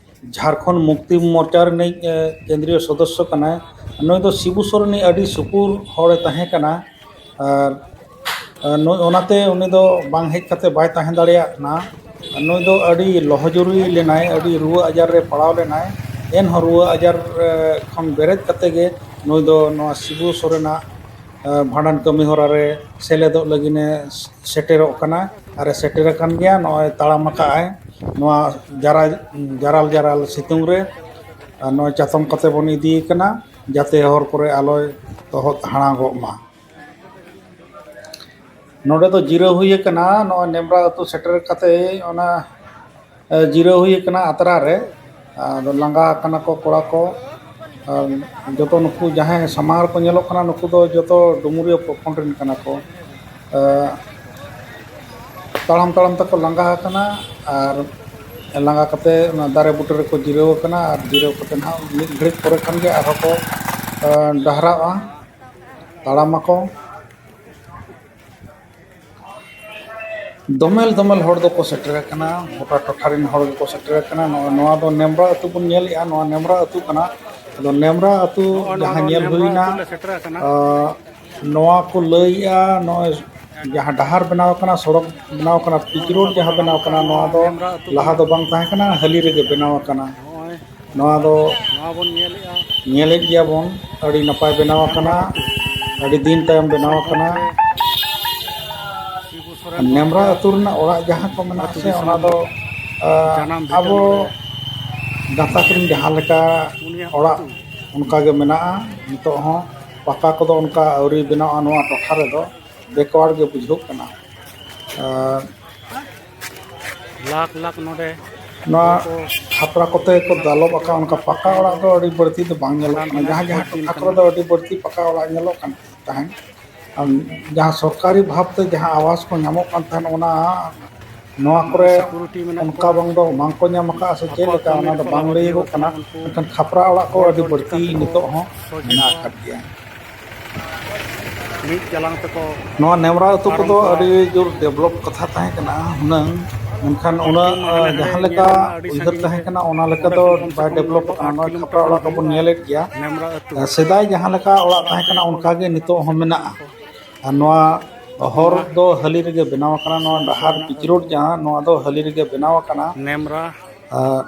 ᱡᱷᱟᱲᱠᱷᱚᱸᱰ ᱢᱩᱠᱛᱤ ᱢᱳᱨᱪᱟ ᱨᱤᱱᱤᱡ, ᱮ, ᱠᱮᱱᱫᱨᱤᱭᱚ ᱥᱚᱫᱚᱥᱥᱚ ᱠᱟᱱᱟᱭ᱾ ᱱᱩᱭ ᱫᱚ ᱥᱤᱵᱩ ᱥᱚᱨᱮᱱᱤᱡ ᱟᱹᱰᱤ ᱥᱩᱯᱩᱨ ᱦᱚᱲᱮ ᱛᱟᱦᱮᱸ ᱠᱟᱱᱟ᱾ ᱟᱨ, ᱟᱨ ᱱᱩᱭ, ᱚᱱᱟᱛᱮ ᱩᱱᱤ ᱫᱚ ᱵᱟᱝ ᱦᱮᱡ ᱠᱟᱛᱮ ᱵᱟᱭ ᱛᱟᱦᱮᱸ ᱫᱟᱲᱮᱭᱟᱜ ᱠᱟᱱᱟ᱾ ᱱᱩᱭ ᱫᱚ ᱟᱹᱰᱤ ᱞᱚᱦᱚᱡᱩᱨᱤ ᱞᱮᱱᱟᱭ, ᱟᱹᱰᱤ ᱨᱩᱣᱟᱹ ᱟᱡᱟᱨ ᱨᱮ ᱯᱟᱲᱟᱣ ᱞᱮᱱᱟᱭ᱾ ᱮᱱᱦᱚᱸ ᱨᱩᱣᱟᱹ ᱟᱡᱟᱨ, ᱮ, ᱠᱷᱚᱱ ᱵᱮᱨᱮᱫ ᱠᱟᱛᱮ ᱜᱮ ᱱᱩᱭ ᱫᱚ ᱱᱚᱣᱟ ᱥᱤᱵᱩ ᱥᱚᱨᱮᱱᱟᱜ, ᱮ, ᱵᱷᱟᱸᱰᱟᱱ ᱠᱟᱹᱢᱤ ᱦᱚᱨᱟ ᱨᱮ ᱥᱮᱞᱮᱫᱚᱜ ᱞᱟᱹᱜᱤᱫ ᱮ ᱥᱮᱴᱮᱨᱚᱜ ᱠᱟᱱᱟ᱾ ᱟᱨ ᱮ ᱥᱮᱴᱮᱨ ᱟᱠᱟᱱ ᱜᱮᱭᱟ᱾ ᱱᱚᱜᱼᱚᱭ ᱛᱟᱲᱟᱢ ᱟᱠᱟᱫ ᱟᱭ ᱱᱚᱣᱟ ᱡᱟᱨᱟ-, ᱡᱟᱨᱟᱞ ᱡᱟᱨᱟᱞ ᱥᱤᱛᱩᱝ ᱨᱮ᱾ ᱟᱨ ᱱᱚᱜᱼᱚᱭ ᱪᱟᱛᱚᱢ ᱠᱟᱛᱮ ᱵᱚᱱ ᱤᱫᱤᱭᱮ ᱠᱟᱱᱟ, ᱡᱟᱛᱮ ᱦᱚᱨ ᱠᱚᱨᱮ ᱟᱞᱚᱭ ᱛᱚᱦᱚᱫ ᱦᱟᱬᱟᱜᱚᱜ ᱢᱟ᱾ ᱱᱚᱰᱮ ᱫᱚ ᱡᱤᱨᱟᱹᱣ ᱦᱩᱭ ᱟᱠᱟᱱᱟ᱾ ᱱᱚᱜᱼᱚᱭ ᱱᱮᱢᱨᱟ ᱟᱹᱛᱩ ᱥᱮᱴᱮᱨ ᱠᱟᱛᱮ ᱚᱱᱟ, ᱮ, ᱡᱤᱨᱟᱹᱣ ᱦᱩᱭ ᱟᱠᱟᱱᱟ ᱟᱛᱨᱟ ᱨᱮ᱾ ᱟᱫᱚ ᱞᱟᱸᱜᱟ ᱟᱠᱟᱱᱟ ᱠᱚ ᱠᱚᱲᱟ ᱠᱚ᱾ ᱟᱨ ᱡᱚᱛᱚ ᱱᱩᱠᱩ ᱡᱟᱦᱟᱸᱭ ᱥᱟᱢᱟᱝ ᱨᱮᱠᱚ ᱧᱮᱞᱚᱜ ᱠᱟᱱᱟ, ᱱᱩᱠᱩ ᱫᱚ ᱡᱚᱛᱚ ᱰᱩᱢᱩᱨᱤᱭᱟᱹ ᱯᱨᱚᱠᱷᱚᱸᱰ ᱨᱮᱱ ᱠᱟᱱᱟ ᱠᱚ᱾ ᱮ, ᱛᱟᱲᱟᱢ ᱛᱟᱲᱟᱢ ᱛᱮᱠᱚ ᱞᱟᱸᱜᱟ ᱟᱠᱟᱱᱟ᱾ ᱟᱨ ᱞᱟᱸᱜᱟ ᱠᱟᱛᱮ ᱚᱱᱟ ᱫᱟᱨᱮ ᱵᱩᱴᱟᱹ ᱨᱮᱠᱚ ᱡᱤᱨᱟᱹᱣ ᱟᱠᱟᱱᱟ᱾ ᱟᱨ ᱡᱤᱨᱟᱹᱣ ᱠᱟᱛᱮ ᱱᱟᱦᱟᱜ ᱢᱤᱫ ᱜᱷᱟᱹᱲᱤᱡ ᱯᱚᱨᱮ ᱠᱷᱟᱱ ᱜᱮ ᱟᱨᱦᱚᱸ ᱠᱚ, ᱮ, ᱰᱟᱦᱨᱟᱜᱼᱟ ᱛᱟᱲᱟᱢ ᱟᱠᱚ᱾ ᱫᱚᱢᱮᱞ ᱫᱚᱢᱮᱞ ᱦᱚᱲ ᱫᱚᱠᱚ ᱥᱮᱴᱮᱨ ᱟᱠᱟᱱᱟ, ᱜᱚᱴᱟ ᱴᱚᱴᱷᱟ ᱨᱮᱱ ᱦᱚᱲ ᱜᱮᱠᱚ ᱥᱮᱴᱮᱨ ᱟᱠᱟᱱᱟ᱾ ᱱᱚᱜᱼᱚᱭ ᱱᱚᱣᱟ ᱫᱚ ᱱᱮᱢᱨᱟ ᱟᱹᱛᱩ ᱵᱚᱱ ᱧᱮᱞᱮᱜᱼᱟ, ᱱᱚᱣᱟ ᱱᱮᱢᱨᱟ ᱟᱹᱛᱩ ᱠᱟᱱᱟ᱾ ᱟᱫᱚ ᱱᱮᱢᱨᱟ ᱟᱹᱛᱩ ᱱᱚᱜᱼᱚᱭ ᱱᱚᱣᱟ ᱡᱟᱦᱟᱸ ᱫᱚ ᱧᱮᱞ ᱱᱮᱢᱨᱟ ᱦᱩᱭᱱᱟ, ᱟᱹᱛᱩ ᱞᱮ ᱥᱮᱴᱮᱨ ᱟᱠᱟᱱᱟ᱾ ᱟᱸ, ᱱᱚᱣᱟ ᱠᱚ ᱞᱟᱹᱭᱮᱜᱼᱟ, ᱱᱚᱜᱼᱚᱭ ᱡᱟᱦᱟᱸ ᱰᱟᱦᱟᱨ ᱵᱮᱱᱟᱣ ᱟᱠᱟᱱᱟ, ᱥᱚᱲᱚᱠ ᱵᱮᱱᱟᱣ ᱟᱠᱟᱱᱟ, ᱯᱤᱪ ᱨᱳᱰ ᱡᱟᱦᱟᱸ ᱵᱮᱱᱟᱣ ᱟᱠᱟᱱᱟ, ᱱᱚᱣᱟ ᱫᱚ ᱱᱮᱢᱨᱟ ᱟᱹᱛᱩ ᱞᱟᱦᱟ ᱠᱟᱱᱟ᱾ ᱫᱚ ᱵᱟᱝ ᱛᱟᱦᱮᱸ ᱠᱟᱱᱟ, ᱦᱟᱹᱞᱤ ᱨᱮᱜᱮ ᱵᱮᱱᱟᱣ ᱟᱠᱟᱱᱟ᱾ ᱱᱚᱜᱼᱚᱭ ᱱᱚᱣᱟ ᱫᱚ ᱱᱚᱣᱟ ᱵᱚᱱ ᱧᱮᱞᱮᱜᱼᱟ᱾ ᱧᱮᱞᱮᱫ ᱜᱮᱭᱟ ᱵᱚᱱ, ᱟᱹᱰᱤ ᱱᱟᱯᱟᱭ ᱵᱮᱱᱟᱣ ᱟᱠᱟᱱᱟ᱾ ᱟᱹᱰᱤ ᱫᱤᱱ ᱛᱟᱭᱚᱢ ᱵᱮᱱᱟᱣ ᱟᱠᱟᱱᱟ᱾ ᱱᱮᱢᱨᱟ ᱟᱹᱛᱩ ᱨᱮᱱᱟᱜ ᱚᱲᱟᱜ ᱡᱟᱦᱟᱸ ᱠᱚ ᱢᱮᱱᱟᱜᱼᱟ ᱥᱮ, ᱚᱱᱟ ᱫᱚ, ᱟ, ᱡᱟᱱᱟᱢ ᱵᱷᱤᱴᱟᱹ ᱟᱵᱚ ᱨᱮ ᱜᱟᱛᱟᱠ ᱨᱮᱱ ᱡᱟᱦᱟᱸ ᱞᱮᱠᱟ ᱩᱱᱤᱭᱟᱜ ᱚᱲᱟᱜ, ᱟᱹᱛᱩ᱾ ᱚᱱᱠᱟ ᱜᱮ ᱢᱮᱱᱟᱜᱼᱟ᱾ ᱱᱤᱛᱚᱜ ᱦᱚᱸ ᱯᱟᱠᱟ ᱠᱚᱫᱚ ᱚᱱᱠᱟ ᱟᱹᱣᱨᱤ ᱵᱮᱱᱟᱣᱟ ᱱᱚᱣᱟ ᱴᱚᱴᱷᱟ ᱨᱮᱫᱚ, backward ᱜᱮ ᱵᱩᱡᱷᱟᱹᱜ ᱠᱟᱱᱟ᱾ ᱟ, ᱞᱟᱠᱷ ᱞᱟᱠᱷ ᱱᱚᱰᱮ ᱱᱚᱣᱟ ᱦᱚᱲ ᱠᱚ ᱠᱷᱟᱯᱨᱟ ᱠᱚᱛᱮ ᱠᱚ ᱫᱟᱞᱚᱵ ᱟᱠᱟᱫ ᱚᱱᱠᱟ ᱯᱟᱠᱟ ᱚᱲᱟᱜ ᱫᱚ ᱟᱹᱰᱤ ᱵᱟᱹᱲᱛᱤ ᱫᱚ ᱵᱟᱝ ᱧᱮᱞᱚᱜ ᱠᱟᱱᱟ᱾ ᱡᱟᱦᱟᱸ ᱡᱟᱦᱟᱸ ᱴᱚᱴᱷᱟ ᱠᱚᱨᱮ ᱫᱚ ᱟᱹᱰᱤ ᱵᱟᱹᱲᱛᱤ ᱯᱟᱠᱟ ᱚᱲᱟᱜ ᱧᱮᱞᱚᱜ ᱠᱟᱱ ᱛᱟᱦᱮᱸᱫ, ᱟᱨ ᱡᱟᱦᱟᱸ ᱥᱚᱨᱠᱟᱨᱤ ᱵᱷᱟᱵᱽᱛᱮ ᱡᱟᱦᱟᱸ ᱟᱵᱟᱥ ᱠᱚ ᱧᱟᱢᱚᱜ ᱠᱟᱱ ᱛᱟᱦᱮᱸᱫ, ᱚᱱᱟ, ᱱᱚᱣᱟ ᱠᱚᱨᱮ ᱥᱤᱠᱩᱨᱤᱴᱤ ᱢᱮᱱᱟᱜ ᱚᱱᱠᱟ ᱠᱚᱣᱟ᱾ ᱵᱟᱝ ᱫᱚ ᱵᱟᱝ ᱠᱚ ᱧᱟᱢ ᱟᱠᱟᱫᱼᱟ ᱥᱮ ᱪᱮᱫ ᱟᱠᱚᱣᱟᱜ ᱞᱮᱠᱟ, ᱚᱱᱟ ᱠᱟᱹᱢᱤ ᱫᱚ ᱨᱮᱠᱚ ᱵᱟᱝ ᱞᱟᱹᱭ ᱦᱤᱡᱩᱜ ᱠᱟᱱᱟ᱾ ᱠᱟᱱᱟ᱾ ᱩᱱᱠᱩ ᱢᱮᱱᱠᱷᱟᱱ ᱠᱷᱟᱯᱨᱟ ᱚᱲᱟᱜ ᱠᱚ ᱦᱚᱲ ᱟᱹᱰᱤ ᱫᱚ ᱵᱟᱹᱲᱛᱤ ᱪᱤᱠᱟᱹ ᱛᱮᱠᱚ ᱱᱤᱛᱚᱜ ᱦᱚᱸ ᱥᱚᱡᱷᱮ ᱢᱮᱱᱟᱜ ᱠᱚᱣᱟ? ᱟᱠᱟᱫ ᱜᱮᱭᱟ᱾ ᱢᱤᱫ ᱡᱟᱞᱟᱝ ᱛᱮᱠᱚ ᱱᱚᱣᱟ ᱱᱮᱢᱨᱟ ᱟᱹᱛᱩ ᱯᱟᱨᱚᱢ ᱠᱚᱫᱚ ᱠᱚᱣᱟ᱾ ᱟᱹᱰᱤ ᱡᱳᱨ develop ᱠᱟᱛᱷᱟ ᱛᱟᱦᱮᱸ ᱠᱟᱱᱟ ᱦᱩᱱᱟᱹᱝ, ᱢᱮᱱᱠᱷᱟᱱ ᱩᱱᱟᱹᱜ, ᱦᱟᱱᱮ ᱦᱟᱱᱮ ᱡᱟᱦᱟᱸ ᱞᱮᱠᱟ ᱧᱮᱞ ᱢᱮ, ᱟᱹᱰᱤ ᱩᱭᱦᱟᱹᱨ ᱥᱟᱺᱜᱤᱧ ᱛᱟᱦᱮᱸ ᱨᱮ᱾ ᱠᱟᱱᱟ, ᱚᱱᱟ ᱞᱮᱠᱟ ᱚᱸᱰᱮ ᱫᱚ ᱠᱷᱚᱱ ᱠᱚᱢ ᱥᱮ ᱵᱟᱭ ᱠᱚᱢ develop ᱱᱚᱰᱮ ᱠᱷᱚᱱ ᱟᱠᱟᱱᱟ᱾ ᱟᱴ ᱱᱚᱜᱼᱚᱭ ᱠᱤᱞᱳᱢᱤᱴᱟᱨ ᱠᱷᱟᱯᱨᱟ ᱦᱩᱭᱩᱜᱼᱟ ᱚᱲᱟᱜ ᱠᱚᱵᱚᱱ ᱧᱮᱞᱮᱫ ᱜᱮᱭᱟ᱾ ᱱᱮᱢᱨᱟ ᱟᱹᱛᱩ᱾ ᱥᱮᱫᱟᱭ ᱡᱟᱦᱟᱸ ᱞᱮᱠᱟ ᱚᱲᱟᱜ ᱛᱟᱦᱮᱸ ᱠᱟᱱᱟ, ᱚᱱᱠᱟ ᱜᱮ ᱱᱤᱛᱚᱜ ᱦᱚᱸ ᱢᱮᱱᱟᱜᱼᱟ᱾ ᱟᱨ ᱱᱚᱣᱟ ᱦᱚᱨ ᱫᱚ ᱦᱟᱹᱞᱤ ᱨᱮᱜᱮ ᱵᱮᱱᱟᱣ ᱟᱠᱟᱱᱟ, ᱱᱚᱣᱟ ᱰᱟᱦᱟᱨ pitch road ᱡᱟᱦᱟᱸ, ᱱᱚᱣᱟ ᱫᱚ ᱦᱟᱹᱞᱤ ᱨᱮᱜᱮ ᱵᱮᱱᱟᱣ ᱟᱠᱟᱱᱟ᱾ ᱱᱮᱢᱨᱟ ᱟᱨ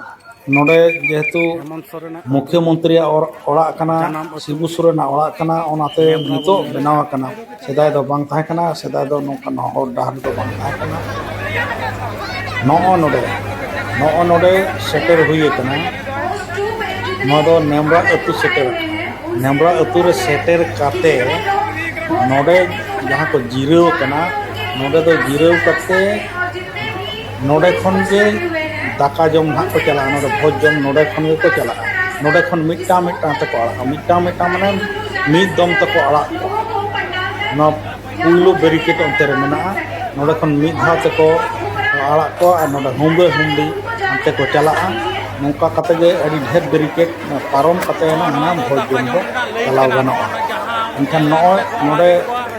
ᱱᱚᱰᱮ ᱡᱮᱦᱮᱛᱩ ᱦᱮᱢᱚᱱᱛ ᱥᱚᱨᱮᱱᱟᱜ ᱟᱹᱛᱩ, ᱢᱩᱠᱷᱭᱟᱹᱢᱚᱱᱛᱨᱤᱭᱟᱜ ᱚᱨ-, ᱚᱲᱟᱜ ᱠᱟᱱᱟ, ᱡᱟᱱᱟᱢ ᱟᱹᱛᱩ, ᱥᱤᱵᱩ ᱥᱚᱨᱮᱱᱟᱜ ᱚᱲᱟᱜ ᱠᱟᱱᱟ, ᱚᱱᱟᱛᱮ ᱱᱮᱢᱨᱟ ᱵᱚᱱ ᱱᱤᱛᱚᱜ ᱧᱮᱞᱮᱫ ᱵᱮᱱᱟᱣ ᱠᱟᱱᱟ᱾ ᱟᱠᱟᱱᱟ᱾ ᱥᱮᱫᱟᱭ ᱫᱚ ᱵᱟᱝ ᱛᱟᱦᱮᱸ ᱠᱟᱱᱟ, ᱥᱮᱫᱟᱭ ᱫᱚ ᱱᱚᱝᱠᱟᱱ ᱦᱚᱨ ᱰᱟᱦᱟᱨ ᱫᱚ ᱵᱟᱝ ᱛᱟᱦᱮᱸ ᱠᱟᱱᱟ᱾ ᱱᱚᱜᱼᱚ ᱱᱚᱰᱮ, ᱱᱚᱜᱼᱚ ᱱᱚᱰᱮ ᱥᱮᱴᱮᱨ ᱦᱩᱭ ᱟᱠᱟᱱᱟ᱾ ᱱᱚᱣᱟ ᱫᱚ ᱱᱮᱢᱨᱟ ᱟᱹᱛᱩ ᱥᱮᱴᱮᱨ ᱟᱠᱟᱱᱟ᱾ ᱱᱮᱢᱨᱟ ᱟᱹᱛᱩ ᱨᱮ ᱥᱮᱴᱮᱨ ᱠᱟᱛᱮ ᱱᱚᱰᱮ ᱡᱟᱦᱟᱸ ᱠᱚ ᱡᱤᱨᱟᱹᱣ ᱟᱠᱟᱱᱟ, ᱱᱚᱰᱮ ᱫᱚ ᱡᱤᱨᱟᱹᱣ ᱠᱟᱛᱮ ᱱᱚᱰᱮ ᱠᱷᱚᱱ ᱜᱮ ᱫᱟᱠᱟ ᱡᱚᱢ ᱱᱟᱦᱟᱜ ᱠᱚ ᱪᱟᱞᱟᱜᱼᱟ᱾ ᱱᱚᱰᱮ ᱵᱷᱚᱡᱽ ᱡᱚᱢ ᱱᱚᱰᱮ ᱠᱷᱚᱱ ᱜᱮᱠᱚ ᱪᱟᱞᱟᱜᱼᱟ᱾ ᱱᱚᱰᱮ ᱠᱷᱚᱱ ᱢᱤᱫᱴᱟᱝ ᱢᱤᱫᱴᱟᱝ ᱛᱮᱠᱚ ᱟᱲᱟᱜᱼᱟ, ᱢᱤᱫᱴᱟᱝ ᱢᱤᱫᱴᱟᱝ ᱢᱟᱱᱮ ᱢᱤᱫ ᱫᱚᱢ ᱛᱮᱠᱚ ᱟᱲᱟᱜ ᱠᱚᱣᱟ᱾ ᱱᱚᱣᱟ ᱯᱩᱭᱞᱩ barricade ᱚᱱᱛᱮ ᱨᱮ ᱢᱮᱱᱟᱜᱼᱟ᱾ ᱱᱚᱰᱮ ᱠᱷᱚᱱ ᱢᱤᱫ ᱫᱷᱟᱣ ᱛᱮᱠᱚ ᱟᱲᱟᱜ ᱠᱚᱣᱟ ᱟᱨ ᱱᱚᱰᱮ ᱦᱩᱢᱵᱟᱹ ᱦᱩᱢᱵᱤ ᱦᱟᱱᱛᱮ ᱠᱚ ᱪᱟᱞᱟᱜᱼᱟ᱾ ᱱᱚᱝᱠᱟ ᱠᱟᱛᱮ ᱜᱮ ᱟᱹᱰᱤ ᱰᱷᱮᱨ barricade ᱯᱟᱨᱚᱢ ᱠᱟᱛᱮ ᱮᱱᱟᱝ ᱦᱟᱱᱟ ᱵᱷᱚᱡᱽ ᱡᱚᱢ ᱫᱚ ᱪᱟᱞᱟᱣ ᱜᱟᱱᱚᱜᱼᱟ᱾ ᱮᱱᱠᱷᱟᱱ ᱱᱚᱜᱼᱚᱭ ᱱᱚᱰᱮ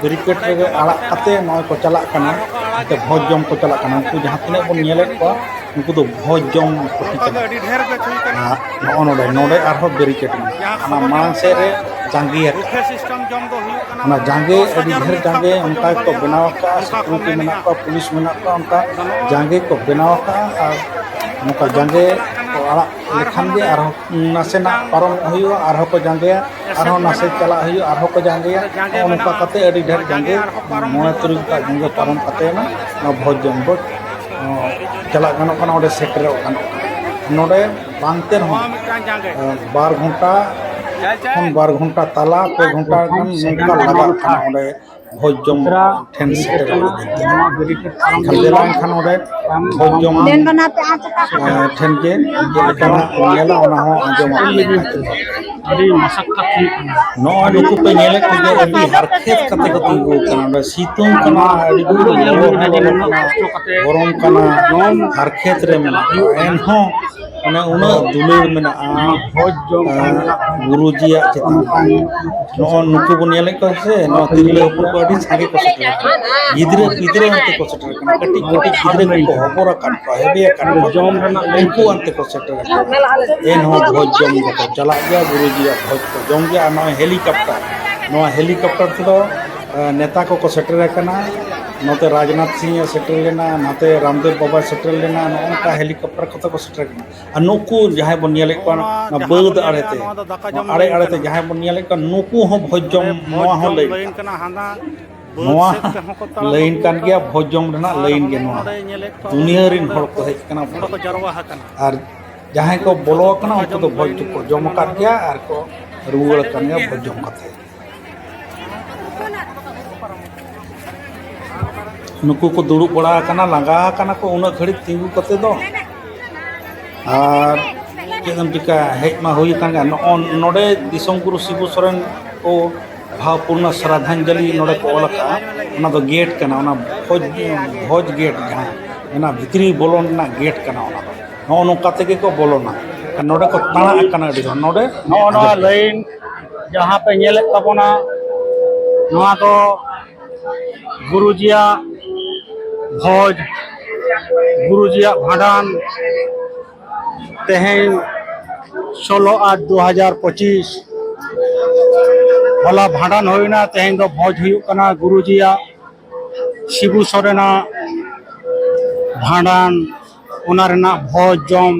barricade ᱨᱮᱜᱮ ᱟᱲᱟᱜ ᱠᱟᱛᱮ ᱱᱚᱜᱼᱚᱭ ᱠᱚ ᱪᱟᱞᱟᱜ ᱠᱟᱱᱟ, ᱱᱚᱛᱮ ᱵᱷᱚᱡᱽ ᱡᱚᱢ ᱠᱚ ᱪᱟᱞᱟᱜ ᱠᱟᱱᱟ᱾ ᱩᱱᱠᱩ ᱡᱟᱦᱟᱸ ᱛᱤᱱᱟᱹᱜ ᱵᱚᱱ ᱧᱮᱞᱮᱫ ᱠᱚᱣᱟ, ᱩᱱᱠᱩ ᱫᱚ ᱵᱷᱚᱡᱽ ᱡᱚᱢ ᱠᱚ ᱚᱱᱠᱟ ᱫᱚ ᱪᱟᱞᱟᱜ ᱟᱹᱰᱤ ᱰᱷᱮᱨ ᱜᱮ ᱦᱩᱭ ᱠᱟᱱᱟ᱾ ᱠᱟᱱᱟ᱾ ᱟᱨ ᱱᱚᱜᱼᱚ ᱱᱚᱰᱮ, ᱱᱚᱰᱮ ᱟᱨᱦᱚᱸ barricade ᱢᱮᱱᱟᱜᱼᱟ᱾ ᱡᱟᱦᱟᱸ ᱚᱱᱟ ᱠᱷᱚᱵᱚᱨ ᱢᱟᱲᱟᱝ ᱧᱟᱢᱚᱜ ᱥᱮᱫ ᱨᱮ ᱠᱟᱱᱟ, ᱡᱟᱸᱜᱮ ᱟᱠᱟᱫ᱾ Buffet system ᱡᱚᱢ ᱫᱚ ᱦᱩᱭᱩᱜ ᱠᱟᱱᱟ, ᱚᱱᱟ ᱡᱟᱸᱜᱮ ᱫᱚᱥ ᱟᱹᱰᱤ ᱦᱟᱡᱟᱨ ᱰᱷᱮᱨ ᱢᱤᱫ ᱫᱷᱟᱣ ᱡᱟᱸᱜᱮ ᱛᱮᱠᱚ ᱚᱱᱠᱟ ᱡᱚᱢ ᱜᱮᱠᱚ ᱫᱟᱲᱮᱭᱟᱜᱼᱟ, ᱵᱮᱱᱟᱣ ᱟᱠᱟᱫᱼᱟ, ᱚᱱᱠᱟ ᱠᱚ security ᱢᱮᱱᱟᱜ ᱢᱮᱱᱟᱜᱼᱟ᱾ ᱠᱚᱣᱟ, ᱯᱩᱞᱤᱥ ᱢᱮᱱᱟᱜ ᱠᱚᱣᱟ, ᱚᱱᱠᱟ ᱟᱫᱚ ᱱᱚᱜᱼᱚᱭ ᱡᱟᱸᱜᱮ ᱠᱚ ᱵᱮᱱᱟᱣ ᱟᱠᱟᱫᱼᱟ᱾ ᱟᱨ ᱱᱚᱝᱠᱟ ᱡᱚᱢ ᱠᱚ ᱡᱟᱸᱜᱮ ᱪᱟᱞᱟᱜ ᱠᱟᱱᱟ᱾ ᱠᱚ ᱟᱲᱟᱜ ᱞᱮᱠᱷᱟᱱ ᱜᱮ ᱟᱨᱦᱚᱸ ᱱᱟᱥᱮᱱᱟᱜ ᱯᱟᱨᱚᱢᱚᱜ ᱦᱩᱭᱩᱜᱼᱟ, ᱟᱨᱦᱚᱸ ᱠᱚ ᱡᱟᱸᱜᱮᱭᱟ, ᱟᱨᱦᱚᱸ ᱱᱟᱥᱮ ᱪᱟᱞᱟᱜ ᱦᱩᱭᱩᱜᱼᱟ, ᱟᱨᱦᱚᱸ ᱠᱚ ᱡᱟᱸᱜᱮᱭᱟ᱾ ᱱᱚᱜᱼᱚ ᱱᱚᱝᱠᱟ ᱠᱟᱛᱮ ᱟᱹᱰᱤ ᱰᱷᱮᱨ ᱡᱟᱸᱜᱮ, ᱢᱚᱬᱮ ᱛᱩᱨᱩᱭ ᱜᱚᱴᱟᱝ ᱡᱟᱸᱜᱮ ᱯᱟᱨᱚᱢ ᱠᱟᱛᱮ ᱚᱱᱟ ᱵᱷᱚᱡᱽ ᱡᱚᱢ ᱫᱚ, ᱚ, ᱪᱟᱞᱟᱜ ᱜᱟᱱᱚᱜ ᱠᱟᱱᱟ, ᱚᱸᱰᱮ ᱥᱮᱴᱮᱨᱚᱜ ᱜᱟᱱᱚᱜ ᱠᱟᱱᱟ᱾ ᱱᱚᱰᱮ ᱵᱟᱝᱛᱮ ᱨᱮᱦᱚᱸ, ᱚ, ᱵᱟᱨ ᱜᱷᱚᱱᱴᱟ ᱠᱷᱚᱱ ᱵᱟᱨ ᱜᱷᱚᱱᱴᱟ ᱛᱟᱞᱟ, ᱯᱮ ᱜᱷᱚᱱᱴᱟ ᱜᱟᱱ ᱱᱚᱝᱠᱟ ᱞᱟᱜᱟᱜ ᱠᱟᱱᱟ ᱚᱸᱰᱮ ᱵᱷᱚᱡᱽ ᱡᱚᱢ ᱴᱷᱮᱱ ᱥᱮᱴᱮᱨᱚᱜ ᱞᱟᱹᱜᱤᱫ ᱛᱮ᱾ ᱮᱱᱠᱷᱟᱱ ᱫᱮᱞᱟ ᱮᱱᱠᱷᱟᱱ ᱚᱸᱰᱮ ᱵᱷᱚᱡᱽ ᱡᱚᱢ, ᱮᱸ, ᱴᱷᱮᱱ ᱜᱮ ᱪᱮᱫ ᱞᱮᱠᱟᱱᱟᱜ ᱠᱚ ᱧᱮᱞᱟ, ᱚᱱᱟ ᱦᱚᱸ ᱟᱸᱡᱚᱢ ᱟᱯᱮ᱾ ᱟᱹᱰᱤ ᱢᱟᱥᱟᱠᱠᱟᱛ ᱦᱩᱭᱩᱜ ᱠᱟᱱᱟ᱾ ᱱᱚᱜᱼᱚᱭ ᱱᱩᱠᱩ ᱯᱮ ᱧᱮᱞᱮᱫ ᱠᱚᱜᱮ, ᱟᱹᱰᱤ ᱦᱟᱨᱠᱮᱛ ᱠᱟᱛᱮ ᱠᱚ ᱛᱤᱸᱜᱩ ᱟᱠᱟᱱᱟ᱾ ᱚᱸᱰᱮ ᱥᱤᱛᱩᱝ ᱠᱟᱱᱟ, ᱟᱹᱰᱤ ᱡᱳᱨ ᱞᱚᱞᱚ ᱠᱟᱱᱟ, ᱜᱚᱨᱚᱢ ᱠᱟᱱᱟ, ᱦᱟᱨᱠᱮᱛ ᱨᱮ ᱢᱮᱱᱟᱜ ᱠᱚᱣᱟ᱾ ᱮᱱᱦᱚᱸ ᱚᱱᱮ ᱩᱱᱟᱹᱜ ᱫᱩᱞᱟᱹᱲ ᱢᱮᱱᱟᱜᱼᱟ, ᱵᱷᱚᱡᱽ ᱡᱚᱢ ᱮᱸ, ᱜᱩᱨᱩᱡᱤᱭᱟᱜ ᱪᱮᱛᱟᱱ ᱨᱮ᱾ ᱱᱚᱜᱼᱚ ᱱᱩᱠᱩ ᱵᱚᱱ ᱧᱮᱞᱮᱫ ᱠᱚᱣᱟ ᱥᱮ, ᱱᱚᱣᱟ ᱛᱤᱨᱞᱟᱹ ᱦᱚᱯᱚᱱ ᱠᱚ ᱟᱹᱰᱤ ᱥᱟᱸᱜᱮ ᱠᱚ ᱥᱮᱴᱮᱨ ᱟᱠᱟᱱᱟ᱾ ᱜᱤᱫᱽᱨᱟᱹ ᱯᱤᱫᱽᱨᱟᱹ ᱟᱱᱛᱮ ᱠᱚ ᱥᱮᱴᱮᱨ ᱟᱠᱟᱱᱟ, ᱠᱟᱹᱴᱤᱡ ᱠᱟᱹᱴᱤᱡ ᱜᱤᱫᱽᱨᱟᱹ ᱠᱚᱠᱚ ᱦᱚᱵᱚᱨ ᱟᱠᱟᱫ ᱠᱚᱣᱟ, ᱦᱮᱵᱮ ᱟᱠᱟᱫ ᱠᱚᱣᱟ, ᱩᱱᱠᱩ ᱟᱱᱛᱮ ᱠᱚ ᱥᱮᱴᱮᱨ ᱟᱠᱟᱱᱟ᱾ ᱮᱱᱦᱚᱸ ᱵᱷᱚᱡᱽ ᱡᱚᱢ ᱫᱚᱠᱚ ᱪᱟᱞᱟᱜ ᱜᱮᱭᱟ, ᱜᱩᱨᱩᱡᱤᱭᱟᱜ ᱵᱷᱚᱡᱽ ᱠᱚ ᱡᱚᱢ ᱜᱮᱭᱟ᱾ ᱟᱨ ᱱᱚᱜᱼᱚᱭ ᱦᱮᱞᱤᱠᱚᱯᱴᱟᱨ, ᱱᱚᱣᱟ ᱦᱮᱞᱤᱠᱚᱯᱴᱟᱨ ᱛᱮᱫᱚ, ᱮ, ᱱᱮᱛᱟ ᱠᱚᱠᱚ ᱥᱮᱴᱮᱨ ᱟᱠᱟᱱᱟ, ᱱᱚᱛᱮ ᱨᱟᱡᱽᱱᱟᱛᱷ ᱥᱤᱝ ᱮ ᱥᱮᱴᱮᱨ ᱞᱮᱱᱟ, ᱱᱟᱛᱮ ᱨᱟᱢᱫᱮᱵ ᱵᱟᱵᱟᱭ ᱥᱮᱴᱮᱨ ᱞᱮᱱᱟ, ᱱᱚᱜᱼᱚ ᱱᱚᱝᱠᱟ ᱦᱮᱞᱤᱠᱚᱯᱴᱟᱨ ᱠᱚᱛᱮ ᱠᱚ ᱥᱮᱴᱮᱨ ᱟᱠᱟᱱᱟ᱾ ᱟᱨ ᱱᱩᱠᱩ ᱡᱟᱦᱟᱸᱭ ᱵᱚᱱ ᱧᱮᱞᱮᱫ ᱠᱚᱣᱟ, ᱱᱚᱣᱟ ᱵᱟᱹᱫᱽ ᱟᱲᱮᱛᱮ, ᱱᱚᱣᱟ ᱟᱲᱮ ᱟᱲᱮᱛᱮ ᱡᱟᱦᱟᱸᱭ ᱵᱚᱱ ᱧᱮᱞᱮᱫ ᱠᱚᱣᱟ, ᱱᱩᱠᱩ ᱦᱚᱸ ᱵᱷᱚᱡᱽ ᱡᱚᱢ, ᱱᱚᱣᱟ ᱦᱚᱸ ᱞᱟᱹᱭᱤᱱ ᱠᱟᱱᱟ᱾ ᱱᱚᱣᱟ ᱞᱟᱹᱭᱤᱱ ᱠᱟᱱ ᱜᱮᱭᱟ, ᱵᱷᱚᱡᱽ ᱡᱚᱢ ᱨᱮᱱᱟᱜ ᱞᱟᱹᱭᱤᱱ ᱜᱮ ᱱᱚᱣᱟ᱾ ᱫᱩᱱᱤᱭᱟᱹ ᱨᱤᱱ ᱦᱚᱲ ᱠᱚ ᱦᱮᱡ ᱠᱟᱱᱟ ᱵᱷᱚᱡᱽ ᱡᱚᱢ᱾ ᱟᱨ ᱡᱟᱦᱟᱸᱭ ᱠᱚ ᱵᱚᱞᱚ ᱟᱠᱟᱱᱟ, ᱩᱱᱠᱩ ᱫᱚ ᱵᱷᱚᱡᱽ ᱫᱚᱠᱚ ᱡᱚᱢ ᱟᱠᱟᱫ ᱜᱮᱭᱟ ᱟᱨ ᱠᱚ ᱨᱩᱣᱟᱹᱲ ᱟᱠᱟᱱ ᱜᱮᱭᱟ ᱵᱷᱚᱡᱽ ᱡᱚᱢ ᱠᱟᱛᱮ᱾ ᱱᱩᱠᱩ ᱠᱚ ᱫᱩᱲᱩᱵ ᱵᱟᱲᱟ ᱟᱠᱟᱱᱟ, ᱞᱟᱸᱜᱟ ᱟᱠᱟᱱᱟ ᱠᱚ ᱩᱱᱟᱹᱜ ᱜᱷᱟᱹᱲᱤᱡ ᱛᱤᱸᱜᱩ ᱠᱟᱛᱮ ᱫᱚ᱾ ᱟᱨ ᱪᱮᱫ ᱮᱢ ᱪᱤᱠᱟᱹᱭᱟ, ᱦᱮᱡ ᱢᱟ ᱦᱩᱭ ᱟᱠᱟᱱ ᱜᱮ᱾ ᱱᱚᱜᱼᱚ ᱱᱚᱰᱮ ᱫᱤᱥᱚᱢ ᱜᱩᱨᱩ ᱥᱤᱵᱩ ᱥᱚᱨᱮᱱ ᱠᱚ ᱵᱷᱟᱣᱯᱩᱨᱱᱟ ᱥᱨᱟᱫᱷᱟᱧᱡᱚᱞᱤ ᱱᱚᱰᱮ ᱠᱚ ᱚᱞ ᱟᱠᱟᱫᱼᱟ᱾ ᱚᱱᱟ ᱫᱚ ᱜᱮᱴ ᱠᱟᱱᱟ, ᱚᱱᱟ ᱵᱷᱚᱡᱽ, ᱵᱷᱚᱡᱽ ᱜᱮᱴ ᱡᱟᱦᱟᱸ ᱢᱮᱱᱟᱜᱼᱟ, ᱵᱷᱤᱛᱨᱤ ᱵᱚᱞᱚᱱ ᱨᱮᱱᱟᱜ ᱜᱮᱴ ᱠᱟᱱᱟ ᱚᱱᱟ ᱫᱚ᱾ ᱱᱚᱜᱼᱚ ᱱᱚᱝᱠᱟ ᱛᱮᱜᱮ ᱠᱚ ᱵᱚᱞᱚᱱᱟ᱾ ᱟᱨ ᱱᱚᱰᱮ ᱠᱚ ᱛᱟᱲᱟᱜ ᱠᱟᱱᱟ ᱟᱹᱰᱤ ᱦᱚᱲ᱾ ᱱᱚᱰᱮ ᱱᱚᱜᱼᱚ ᱱᱚᱣᱟ ᱞᱟᱭᱤᱱ ᱡᱟᱦᱟᱸ ᱯᱮ ᱧᱮᱞᱮᱫ ᱛᱟᱵᱚᱱᱟ, ᱱᱚᱣᱟ ᱫᱚ ᱜᱩᱨᱩᱡᱤᱭᱟᱜ ᱵᱷᱚᱡᱽ, ᱜᱩᱨᱩᱡᱤᱭᱟᱜ ᱵᱷᱟᱸᱰᱟᱱ᱾ ᱛᱮᱦᱮᱧ ᱥᱳᱞᱳ ᱟᱴ ᱫᱩ ᱦᱟᱡᱟᱨ ᱯᱚᱸᱪᱤᱥ, ᱦᱚᱞᱟ ᱵᱷᱟᱸᱰᱟᱱ ᱦᱩᱭᱱᱟ, ᱛᱮᱦᱮᱧ ᱫᱚ ᱵᱷᱚᱡᱽ ᱦᱩᱭᱩᱜ ᱠᱟᱱᱟ ᱜᱩᱨᱩᱡᱤᱭᱟᱜ ᱥᱤᱵᱩ ᱥᱚᱨᱮᱱᱟᱜ ᱵᱷᱟᱸᱰᱟᱱ, ᱚᱱᱟ ᱨᱮᱱᱟᱜ ᱵᱷᱚᱡᱽ ᱡᱚᱢ᱾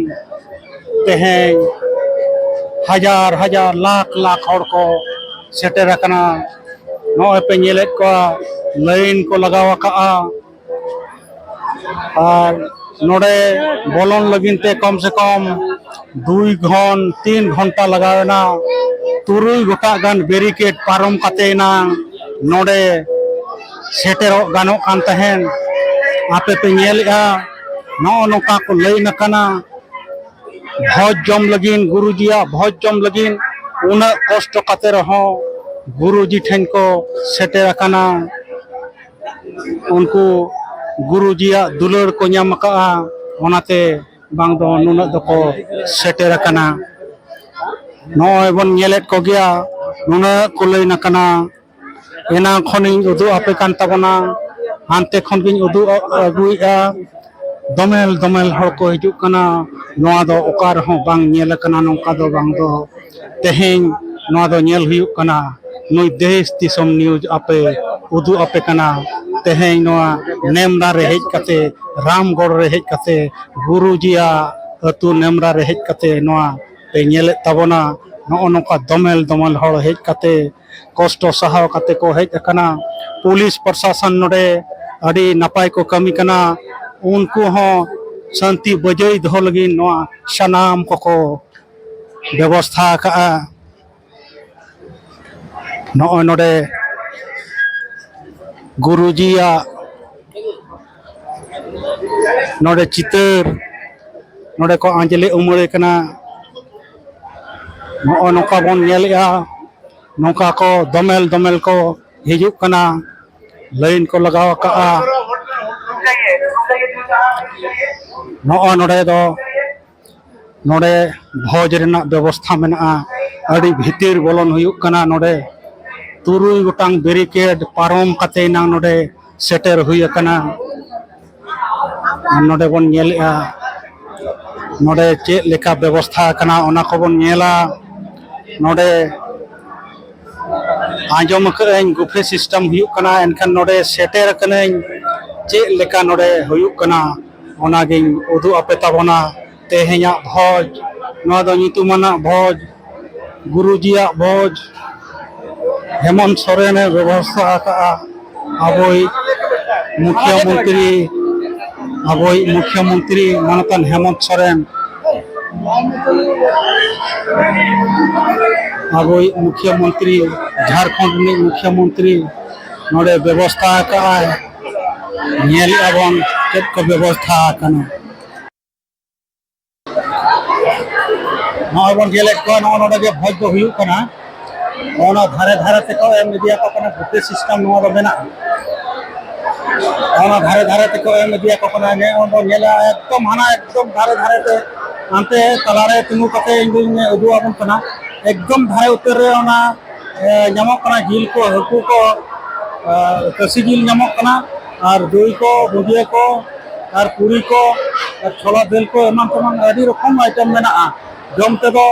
ᱛᱮᱦᱮᱧ ᱦᱟᱡᱟᱨ ᱦᱟᱡᱟᱨ, ᱞᱟᱠᱷ ᱞᱟᱠᱷ ᱦᱚᱲ ᱠᱚ ᱥᱮᱴᱮᱨ ᱟᱠᱟᱱᱟ᱾ ᱱᱚᱜᱼᱚᱭ ᱯᱮ ᱧᱮᱞᱮᱫ ᱠᱚᱣᱟ, ᱞᱟᱭᱤᱱ ᱠᱚ ᱞᱟᱜᱟᱣ ᱟᱠᱟᱫᱼᱟ᱾ ᱟᱨ ᱱᱚᱰᱮ ᱵᱚᱞᱚᱱ ᱞᱟᱹᱜᱤᱫ ᱛᱮ ᱠᱚᱢ ᱥᱮ ᱠᱚᱢ ᱫᱩᱭ ᱜᱷᱚᱱ ᱛᱤᱱ ᱜᱷᱚᱱᱴᱟ ᱞᱟᱜᱟᱣ ᱮᱱᱟ᱾ ᱛᱩᱨᱩᱭ ᱜᱚᱴᱟᱝ ᱜᱟᱱ ᱵᱮᱨᱤᱠᱮᱰ ᱯᱟᱨᱚᱢ ᱠᱟᱛᱮ ᱮᱱᱟᱝ ᱱᱚᱰᱮ ᱥᱮᱴᱮᱨᱚᱜ ᱜᱟᱱᱚᱜ ᱠᱟᱱ ᱛᱟᱦᱮᱸᱱ᱾ ᱟᱯᱮ ᱯᱮ ᱧᱮᱞᱮᱜᱼᱟ, ᱱᱚᱜᱼᱚ ᱱᱚᱝᱠᱟ ᱠᱚ ᱞᱟᱭᱤᱱ ᱟᱠᱟᱱᱟ᱾ ᱵᱷᱚᱡᱽ ᱡᱚᱢ ᱞᱟᱹᱜᱤᱫ, ᱜᱩᱨᱩᱡᱤᱭᱟᱜ ᱵᱷᱚᱡᱽ ᱡᱚᱢ ᱞᱟᱹᱜᱤᱫ ᱩᱱᱟᱹᱜ ᱠᱚᱥᱴᱚ ᱠᱟᱛᱮ ᱨᱮᱦᱚᱸ ᱜᱩᱨᱩᱡᱤ ᱴᱷᱮᱱ ᱠᱚ ᱥᱮᱴᱮᱨ ᱟᱠᱟᱱᱟ᱾ ᱩᱱᱠᱩ ᱜᱩᱨᱩᱡᱤᱭᱟᱜ ᱫᱩᱞᱟᱹᱲ ᱠᱚ ᱧᱟᱢ ᱟᱠᱟᱫᱼᱟ, ᱚᱱᱟᱛᱮ ᱵᱟᱝ ᱫᱚ ᱱᱩᱱᱟᱹᱜ ᱫᱚᱠᱚ ᱥᱮᱴᱮᱨ ᱟᱠᱟᱱᱟ᱾ ᱱᱚᱜᱼᱚᱭ ᱵᱚᱱ ᱧᱮᱞᱮᱫ ᱠᱚᱜᱮᱭᱟ, ᱱᱩᱱᱟᱹᱜ ᱠᱚ ᱞᱟᱭᱤᱱ ᱟᱠᱟᱱᱟ᱾ ᱮᱱᱟᱝ ᱠᱷᱚᱱᱤᱧ ᱩᱫᱩᱜ ᱟᱯᱮ ᱠᱟᱱ ᱛᱟᱵᱚᱱᱟ, ᱦᱟᱱᱛᱮ ᱠᱷᱚᱱ ᱜᱤᱧ ᱩᱫᱩᱜ ᱟᱹᱜᱩᱭᱮᱫᱼᱟ᱾ ᱫᱚᱢᱮᱞ ᱫᱚᱢᱮᱞ ᱦᱚᱲ ᱠᱚ ᱦᱤᱡᱩᱜ ᱠᱟᱱᱟ᱾ ᱱᱚᱣᱟ ᱫᱚ ᱚᱠᱟ ᱨᱮᱦᱚᱸ ᱵᱟᱝ ᱧᱮᱞ ᱟᱠᱟᱱᱟ, ᱱᱚᱝᱠᱟ ᱫᱚ ᱵᱟᱝ ᱫᱚ᱾ ᱛᱮᱦᱮᱧ ᱱᱚᱣᱟ ᱫᱚ ᱧᱮᱞ ᱦᱩᱭᱩᱜ ᱠᱟᱱᱟ, ᱱᱩᱭ ᱫᱮᱥ ᱫᱤᱥᱚᱢ ᱱᱤᱭᱩᱡᱽ ᱟᱯᱮ ᱩᱫᱩᱜ ᱟᱯᱮ ᱠᱟᱱᱟ᱾ ᱛᱮᱦᱮᱧ ᱱᱚᱣᱟ ᱱᱮᱢᱨᱟ ᱨᱮ ᱦᱮᱡ ᱠᱟᱛᱮ, ᱨᱟᱢᱜᱚᱲ ᱨᱮ ᱦᱮᱡ ᱠᱟᱛᱮ, ᱜᱩᱨᱩᱡᱤᱭᱟᱜ ᱟᱹᱛᱩ ᱱᱮᱢᱨᱟ ᱨᱮ ᱦᱮᱡ ᱠᱟᱛᱮ ᱱᱚᱣᱟ ᱯᱮ ᱧᱮᱞᱮᱫ ᱛᱟᱵᱚᱱᱟ᱾ ᱱᱚᱜᱼᱚ ᱱᱚᱝᱠᱟ ᱫᱚᱢᱮᱞ ᱫᱚᱢᱮᱞ ᱦᱚᱲ ᱦᱮᱡ ᱠᱟᱛᱮ ᱠᱚᱥᱴᱚ ᱥᱟᱦᱟᱣ ᱠᱟᱛᱮ ᱠᱚ ᱦᱮᱡ ᱟᱠᱟᱱᱟ᱾ ᱯᱩᱞᱤᱥ ᱯᱨᱚᱥᱟᱥᱚᱱ ᱱᱚᱰᱮ ᱟᱹᱰᱤ ᱱᱟᱯᱟᱭ ᱠᱚ ᱠᱟᱹᱢᱤ ᱠᱟᱱᱟ᱾ ᱩᱱᱠᱩ ᱦᱚᱸ ᱥᱟᱱᱛᱤ ᱵᱟᱹᱡᱟᱹᱭ ᱫᱚᱦᱚ ᱞᱟᱹᱜᱤᱫ ᱱᱚᱣᱟ ᱥᱟᱱᱟᱢ ᱠᱚᱠᱚ ᱵᱮᱵᱚᱥᱛᱷᱟ ᱟᱠᱟᱜᱼᱟ᱾ ᱱᱚᱜᱼᱚᱭ ᱱᱚᱰᱮ ᱜᱩᱨᱩᱡᱤᱭᱟᱜ ᱱᱚᱰᱮ ᱪᱤᱛᱟᱹᱨ, ᱱᱚᱰᱮ ᱠᱚ ᱟᱸᱡᱽᱞᱮ ᱩᱢᱟᱹᱲᱮ ᱠᱟᱱᱟ᱾ ᱱᱚᱜᱼᱚ ᱱᱚᱝᱠᱟ ᱵᱚᱱ ᱧᱮᱞᱮᱜᱼᱟ, ᱱᱚᱝᱠᱟ ᱠᱚ ᱫᱚᱢᱮᱞ ᱫᱚᱢᱮᱞ ᱠᱚ ᱦᱤᱡᱩᱜ ᱠᱟᱱᱟ, ᱞᱟᱭᱤᱱ ᱠᱚ ᱞᱟᱜᱟᱣ ᱟᱠᱟᱜᱼᱟ᱾ ᱱᱚᱜᱼᱚ ᱱᱚᱰᱮ ᱫᱚ, ᱱᱚᱰᱮ ᱵᱷᱚᱡᱽ ᱨᱮᱱᱟᱜ ᱵᱮᱵᱚᱥᱛᱷᱟ ᱢᱮᱱᱟᱜᱼᱟ᱾ ᱟᱹᱰᱤ ᱵᱷᱤᱛᱤᱨ ᱵᱚᱞᱚᱱ ᱦᱩᱭᱩᱜ ᱠᱟᱱᱟ᱾ ᱱᱚᱰᱮ ᱛᱩᱨᱩᱭ ᱜᱚᱴᱟᱝ ᱵᱮᱨᱤᱠᱮᱰ ᱯᱟᱨᱚᱢ ᱠᱟᱛᱮ ᱮᱱᱟᱝ ᱱᱚᱰᱮ ᱥᱮᱴᱮᱨ ᱦᱩᱭ ᱟᱠᱟᱱᱟ᱾ ᱟᱨ ᱱᱚᱰᱮ ᱵᱚᱱ ᱧᱮᱞᱮᱜᱼᱟ, ᱱᱚᱰᱮ ᱪᱮᱫ ᱞᱮᱠᱟ ᱵᱮᱵᱚᱥᱛᱷᱟ ᱟᱠᱟᱱᱟ, ᱚᱱᱟ ᱠᱚᱵᱚᱱ ᱧᱮᱞᱟ᱾ ᱱᱚᱰᱮ ᱟᱸᱡᱚᱢ ᱟᱠᱟᱫᱟᱹᱧ ᱵᱩᱯᱷᱮ ᱥᱤᱥᱴᱮᱢ ᱦᱩᱭᱩᱜ ᱠᱟᱱᱟ, ᱮᱱᱠᱷᱟᱱ ᱱᱚᱰᱮ ᱥᱮᱴᱮᱨ ᱟᱠᱟᱱᱟᱹᱧ, ᱪᱮᱫ ᱞᱮᱠᱟ ᱱᱚᱰᱮ ᱦᱩᱭᱩᱜ ᱠᱟᱱᱟ, ᱚᱱᱟᱜᱤᱧ ᱩᱫᱩᱜ ᱟᱯᱮ ᱛᱟᱵᱚᱱᱟ᱾ ᱛᱮᱦᱮᱧᱟᱜ ᱵᱷᱚᱡᱽ ᱱᱚᱣᱟ ᱫᱚ ᱧᱩᱛᱩᱢᱟᱱᱟᱜ ᱵᱷᱚᱡᱽ, ᱜᱩᱨᱩᱡᱤᱭᱟᱜ ᱵᱷᱚᱡᱽ᱾ ᱦᱮᱢᱚᱱᱛ ᱥᱚᱨᱮᱱᱮ ᱵᱮᱵᱚᱥᱛᱷᱟ ᱟᱠᱟᱫᱼᱟ᱾ ᱟᱵᱚᱭᱤᱡ ᱢᱩᱠᱷᱤᱭᱟᱹ ᱢᱚᱱᱛᱨᱤ, ᱟᱵᱚᱭᱤᱡ ᱢᱩᱠᱷᱤᱭᱟᱹ ᱢᱚᱱᱛᱨᱤ ᱢᱟᱱᱚᱛᱟᱱ ᱦᱮᱢᱚᱱᱛ ᱥᱚᱨᱮᱱ, ᱟᱵᱚᱭᱤᱡ ᱢᱩᱠᱷᱤᱭᱟᱹ ᱢᱚᱱᱛᱨᱤ, ᱡᱷᱟᱲᱠᱷᱚᱸᱰ ᱨᱤᱱᱤᱡ ᱢᱩᱠᱷᱤᱭᱟᱹ ᱢᱚᱱᱛᱨᱤ ᱱᱚᱰᱮ ᱵᱮᱵᱚᱥᱛᱷᱟ ᱟᱠᱟᱫᱼᱟᱭ᱾ ᱧᱮᱞᱮᱫᱼᱟ ᱵᱚᱱ ᱪᱮᱫ ᱠᱚ ᱵᱮᱵᱚᱥᱛᱷᱟ ᱟᱠᱟᱱᱟ᱾ ᱱᱚᱜᱼᱚᱭ ᱵᱚᱱ ᱧᱮᱞᱮᱫ ᱠᱚᱣᱟ, ᱱᱚᱜᱼᱚ ᱱᱚᱰᱮ ᱜᱮ ᱵᱷᱚᱡᱽ ᱫᱚ ᱦᱩᱭᱩᱜ ᱠᱟᱱᱟ᱾ ᱚᱱᱟ ᱫᱷᱟᱨᱮ ᱫᱷᱟᱨᱮ ᱛᱮᱠᱚ ᱮᱢ ᱤᱫᱤᱭᱟᱠᱚ ᱠᱟᱱᱟ, ᱵᱩᱯᱷᱮ ᱥᱤᱥᱴᱮᱢ ᱱᱚᱣᱟ ᱫᱚ ᱢᱮᱱᱟᱜᱼᱟ᱾ ᱚᱱᱟ ᱫᱷᱟᱨᱮ ᱫᱷᱟᱨᱮ ᱛᱮᱠᱚ ᱮᱢ ᱤᱫᱤᱭᱟᱠᱚ ᱠᱟᱱᱟ᱾ ᱧᱮᱞ ᱵᱚᱱ ᱧᱮᱞᱟ, ᱮᱠᱫᱚᱢ ᱦᱟᱱᱟ ᱮᱠᱫᱚᱢ ᱫᱷᱟᱨᱮ ᱫᱷᱟᱨᱮ ᱛᱮ, ᱦᱟᱱᱛᱮ ᱛᱟᱞᱟᱨᱮ ᱛᱤᱸᱜᱩ ᱠᱟᱛᱮ ᱤᱧ ᱫᱩᱧ ᱩᱫᱩᱜ ᱟᱵᱚᱱ ᱠᱟᱱᱟ᱾ ᱮᱠᱫᱚᱢ ᱫᱷᱟᱨᱮ ᱩᱛᱟᱹᱨ ᱨᱮ ᱚᱱᱟ, ᱮ, ᱧᱟᱢᱚᱜ ᱠᱟᱱᱟ ᱡᱤᱞ ᱠᱚ, ᱦᱟᱹᱠᱩ ᱠᱚ, ᱮ, ᱠᱟᱹᱥᱤ ᱡᱤᱞ ᱧᱟᱢᱚᱜ ᱠᱟᱱᱟ, ᱟᱨ ᱫᱳᱭ ᱠᱚ, ᱵᱩᱸᱫᱤᱭᱟᱹ ᱠᱚ, ᱟᱨ ᱯᱩᱨᱤ ᱠᱚ, ᱟᱨ ᱪᱷᱚᱞᱟ ᱫᱟᱹᱞ ᱠᱚ, ᱮᱢᱟᱱ ᱛᱮᱢᱟᱱ ᱟᱹᱰᱤ ᱨᱚᱠᱚᱢ ᱟᱭᱴᱮᱢ ᱢᱮᱱᱟᱜᱼᱟ᱾ ᱡᱚᱢ ᱛᱮᱫᱚ,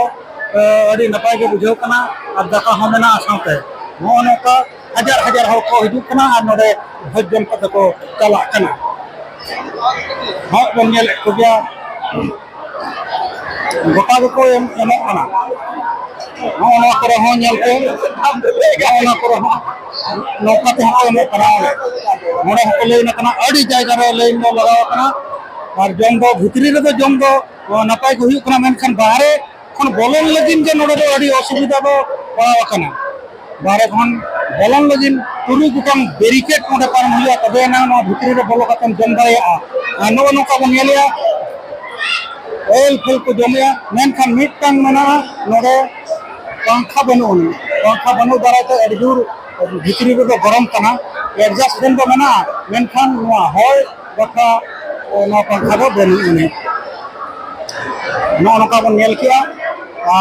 ᱮ, ᱟᱹᱰᱤ ᱱᱟᱯᱟᱭ ᱜᱮ ᱵᱩᱡᱷᱟᱹᱣ ᱠᱟᱱᱟ ᱟᱨ ᱫᱟᱠᱟ ᱦᱚᱸ ᱢᱮᱱᱟᱜᱼᱟ ᱥᱟᱶᱛᱮ᱾ ᱱᱚᱜᱼᱚ ᱱᱚᱝᱠᱟ ᱦᱟᱡᱟᱨ ᱦᱟᱡᱟᱨ ᱦᱚᱲ ᱠᱚ ᱦᱤᱡᱩᱜ ᱠᱟᱱᱟ ᱟᱨ ᱱᱚᱰᱮ ᱵᱷᱚᱡᱽ ᱡᱚᱢ ᱠᱟᱛᱮ ᱠᱚ ᱪᱟᱞᱟᱜ ᱠᱟᱱᱟ᱾ ᱦᱚᱸ ᱵᱚᱱ ᱧᱮᱞᱮᱫ ᱠᱚᱜᱮᱭᱟ, ᱜᱚᱴᱟ ᱜᱮᱠᱚ ᱮᱢ-, ᱮᱢᱚᱜ ᱠᱟᱱᱟ᱾ ᱱᱚᱜᱼᱚ ᱱᱚᱣᱟ ᱠᱚᱨᱮ ᱦᱚᱸ ᱧᱮᱞ ᱯᱮ, ᱱᱚᱜᱼᱚ ᱱᱚᱣᱟ ᱠᱚᱨᱮ ᱦᱚᱸ ᱱᱚᱝᱠᱟ ᱛᱮᱦᱚᱸ ᱠᱚ ᱮᱢᱚᱜ ᱠᱟᱱᱟ᱾ ᱱᱚᱰᱮ ᱦᱚᱸᱠᱚ ᱞᱟᱹᱭᱤᱱ ᱟᱠᱟᱱᱟ, ᱟᱹᱰᱤ ᱡᱟᱭᱜᱟ ᱨᱮ ᱞᱟᱹᱭᱤᱱ ᱫᱚ ᱞᱟᱜᱟᱣ ᱟᱠᱟᱱᱟ᱾ ᱟᱨ ᱡᱚᱢ ᱫᱚ ᱵᱷᱤᱛᱨᱤ ᱨᱮᱫᱚ ᱡᱚᱢ ᱫᱚ ᱱᱟᱯᱟᱭ ᱜᱮ ᱦᱩᱭᱩᱜ ᱠᱟᱱᱟ, ᱢᱮᱱᱠᱷᱟᱱ ᱵᱟᱦᱨᱮ ᱠᱷᱚᱱ ᱵᱚᱞᱚᱱ ᱞᱟᱹᱜᱤᱫ ᱜᱮ ᱱᱚᱰᱮ ᱫᱚ ᱟᱹᱰᱤ ᱚᱥᱩᱵᱤᱫᱷᱟ ᱫᱚ ᱯᱟᱲᱟᱣ ᱟᱠᱟᱱᱟ᱾ ᱵᱟᱦᱨᱮ ᱠᱷᱚᱱ ᱵᱚᱞᱚᱱ ᱞᱟᱹᱜᱤᱫ ᱛᱩᱨᱩᱭ ᱜᱚᱴᱟᱝ ᱵᱮᱨᱤᱠᱮᱰ ᱱᱚᱰᱮ ᱯᱟᱨᱚᱢ ᱦᱩᱭᱩᱜᱼᱟ, ᱛᱚᱵᱮ ᱮᱱᱟᱝ ᱱᱚᱣᱟ ᱵᱷᱤᱛᱨᱤ ᱨᱮ ᱵᱚᱞᱚ ᱠᱟᱛᱮᱢ ᱡᱚᱢ ᱫᱟᱲᱮᱭᱟᱜᱼᱟ᱾ ᱟᱨ ᱱᱚᱜᱼᱚ ᱱᱚᱝᱠᱟ ᱵᱚᱱ ᱧᱮᱞᱮᱜᱼᱟ, ᱮᱞ ᱯᱷᱮᱞ ᱠᱚ ᱡᱚᱢᱮᱜᱼᱟ, ᱢᱮᱱᱠᱷᱟᱱ ᱢᱤᱫᱴᱟᱝ ᱢᱮᱱᱟᱜᱼᱟ, ᱱᱚᱰᱮ ᱯᱟᱝᱠᱷᱟ ᱵᱟᱹᱱᱩᱜ ᱟᱹᱱᱤᱡ᱾ ᱯᱟᱝᱠᱷᱟ ᱵᱟᱹᱱᱩᱜ ᱫᱟᱨᱟᱭ ᱛᱮ ᱟᱹᱰᱤ ᱡᱳᱨ ᱵᱷᱤᱛᱨᱤ ᱨᱮᱫᱚ ᱜᱚᱨᱚᱢ ᱠᱟᱱᱟ᱾ ᱮᱰᱡᱟᱥᱴ ᱯᱷᱮᱱ ᱫᱚ ᱢᱮᱱᱟᱜᱼᱟ, ᱢᱮᱱᱠᱷᱟᱱ ᱱᱚᱣᱟ ᱦᱚᱭ ᱵᱟᱠᱷᱨᱟ, ᱮ, ᱱᱚᱣᱟ ᱯᱟᱝᱠᱷᱟ ᱫᱚ ᱵᱟᱹᱱᱩᱜ ᱟᱹᱱᱤᱡ᱾ ᱱᱚᱜᱼᱚ ᱱᱚᱝᱠᱟ ᱵᱚᱱ ᱧᱮᱞ ᱠᱮᱜᱼᱟ᱾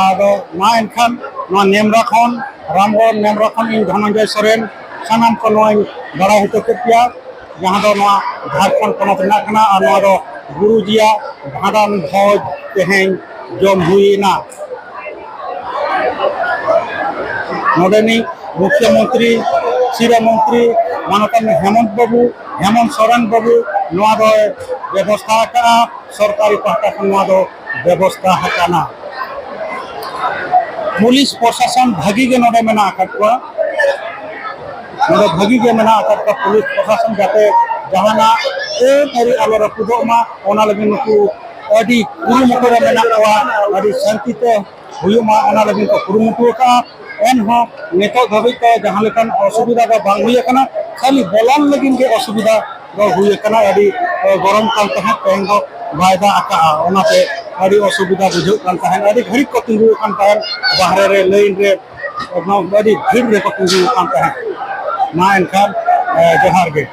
ᱟᱫᱚ ᱢᱟ ᱮᱱᱠᱷᱟᱱ ᱱᱚᱣᱟ ᱱᱮᱢᱨᱟ ᱠᱷᱚᱱ, ᱨᱟᱢᱜᱚᱲ ᱱᱮᱢᱨᱟ ᱠᱷᱚᱱ ᱤᱧ ᱫᱷᱚᱱᱚᱱᱡᱚᱭ ᱥᱚᱨᱮᱱ ᱥᱟᱱᱟᱢ ᱠᱚ ᱱᱚᱣᱟᱧ ᱵᱟᱲᱟᱭ ᱦᱚᱪᱚ ᱠᱮᱫ ᱯᱮᱭᱟ, ᱡᱟᱦᱟᱸ ᱫᱚ ᱱᱚᱣᱟ ᱡᱷᱟᱲᱠᱷᱚᱸᱰ ᱯᱚᱱᱚᱛ ᱨᱮᱱᱟᱜ ᱠᱟᱱᱟ᱾ ᱟᱨ ᱱᱚᱣᱟ ᱫᱚ ᱜᱩᱨᱩᱡᱤᱭᱟᱜ ᱵᱷᱟᱸᱰᱟᱱ ᱵᱷᱚᱡᱽ ᱛᱮᱦᱮᱧ ᱡᱚᱢ ᱦᱩᱭᱮᱱᱟ᱾ ᱱᱚᱰᱮᱱᱤᱡ ᱢᱩᱠᱷᱭᱚ ᱢᱚᱱᱛᱨᱤ, ᱥᱤᱨᱟᱹ ᱢᱚᱱᱛᱨᱤ ᱢᱟᱱᱚᱛᱟᱱ ᱦᱮᱢᱚᱱᱛ ᱵᱟᱹᱵᱩ, ᱦᱮᱢᱚᱱᱛ ᱥᱚᱨᱮᱱ ᱵᱟᱹᱵᱩ ᱱᱚᱣᱟ ᱫᱚᱭ ᱵᱮᱵᱚᱥᱛᱷᱟ ᱟᱠᱟᱫᱼᱟ, ᱥᱚᱨᱠᱟᱨᱤ ᱯᱟᱦᱴᱟ ᱠᱷᱚᱱ ᱱᱚᱣᱟ ᱫᱚ ᱵᱮᱵᱚᱥᱛᱷᱟ ᱟᱠᱟᱱᱟ᱾ ᱯᱩᱞᱤᱥ ᱯᱨᱚᱥᱟᱥᱚᱱ ᱵᱷᱟᱹᱜᱤ ᱜᱮ ᱱᱚᱰᱮ ᱢᱮᱱᱟᱜ ᱟᱠᱟᱫ ᱠᱚᱣᱟ᱾ ᱱᱚᱰᱮ ᱵᱷᱟᱹᱜᱤ ᱜᱮ ᱢᱮᱱᱟᱜ ᱟᱠᱟᱫ ᱠᱚᱣᱟ ᱯᱩᱞᱤᱥ ᱯᱨᱚᱥᱟᱥᱚᱱ, ᱡᱟᱛᱮ ᱡᱟᱦᱟᱱᱟᱜ ᱟᱹᱱ ᱟᱹᱨᱤ ᱟᱞᱚ ᱨᱟᱹᱯᱩᱫᱚᱜ ᱢᱟ, ᱚᱱᱟ ᱞᱟᱹᱜᱤᱫ ᱱᱩᱠᱩ ᱟᱹᱰᱤ ᱠᱩᱨᱩᱢᱩᱴᱩ ᱨᱮ ᱢᱮᱱᱟᱜ ᱠᱚᱣᱟ᱾ ᱟᱹᱰᱤ ᱥᱟᱱᱛᱤ ᱛᱮ ᱦᱩᱭᱩᱜ ᱢᱟ, ᱚᱱᱟ ᱞᱟᱹᱜᱤᱫ ᱠᱚ ᱠᱩᱨᱩᱢᱩᱴᱩ ᱟᱠᱟᱫᱼᱟ᱾ ᱮᱱᱦᱚᱸ ᱱᱤᱛᱚᱜ ᱫᱷᱟᱹᱵᱤᱡ ᱛᱮ ᱡᱟᱦᱟᱸ ᱞᱮᱠᱟᱱ ᱚᱥᱩᱵᱤᱫᱷᱟ ᱫᱚ ᱵᱟᱝ ᱦᱩᱭ ᱟᱠᱟᱱᱟ, ᱠᱷᱟᱹᱞᱤ ᱵᱚᱞᱚᱱ ᱞᱟᱹᱜᱤᱫ ᱜᱮ ᱚᱥᱩᱵᱤᱫᱷᱟ ᱫᱚ ᱦᱩᱭ ᱟᱠᱟᱱᱟ᱾ ᱟᱹᱰᱤ, ᱮ, ᱜᱚᱨᱚᱢ ᱠᱟᱱ ᱛᱟᱦᱮᱸᱫ, ᱛᱮᱦᱮᱧ ᱫᱚ ᱵᱟᱭ ᱫᱟᱜ ᱟᱠᱟᱫᱼᱟ, ᱚᱱᱟᱛᱮ ᱟᱹᱰᱤ ᱚᱥᱩᱵᱤᱫᱷᱟ ᱵᱩᱡᱷᱟᱹᱜ ᱠᱟᱱ ᱛᱟᱦᱮᱸᱫ᱾ ᱟᱹᱰᱤ ᱜᱷᱟᱹᱲᱤᱡ ᱠᱚ ᱛᱤᱸᱜᱩ ᱟᱠᱟᱱ ᱛᱟᱦᱮᱸᱫ ᱵᱟᱦᱨᱮ ᱨᱮ, ᱞᱟᱭᱤᱱ ᱨᱮ, ᱮᱠᱫᱚᱢ ᱟᱹᱰᱤ ᱵᱷᱤᱲ ᱨᱮᱠᱚ ᱛᱤᱸᱜᱩ ᱟᱠᱟᱱ ᱛᱟᱦᱮᱸᱫ᱾ ᱢᱟ ᱮᱱᱠᱷᱟᱱ, ᱮ, ᱡᱚᱦᱟᱨ ᱜᱮ᱾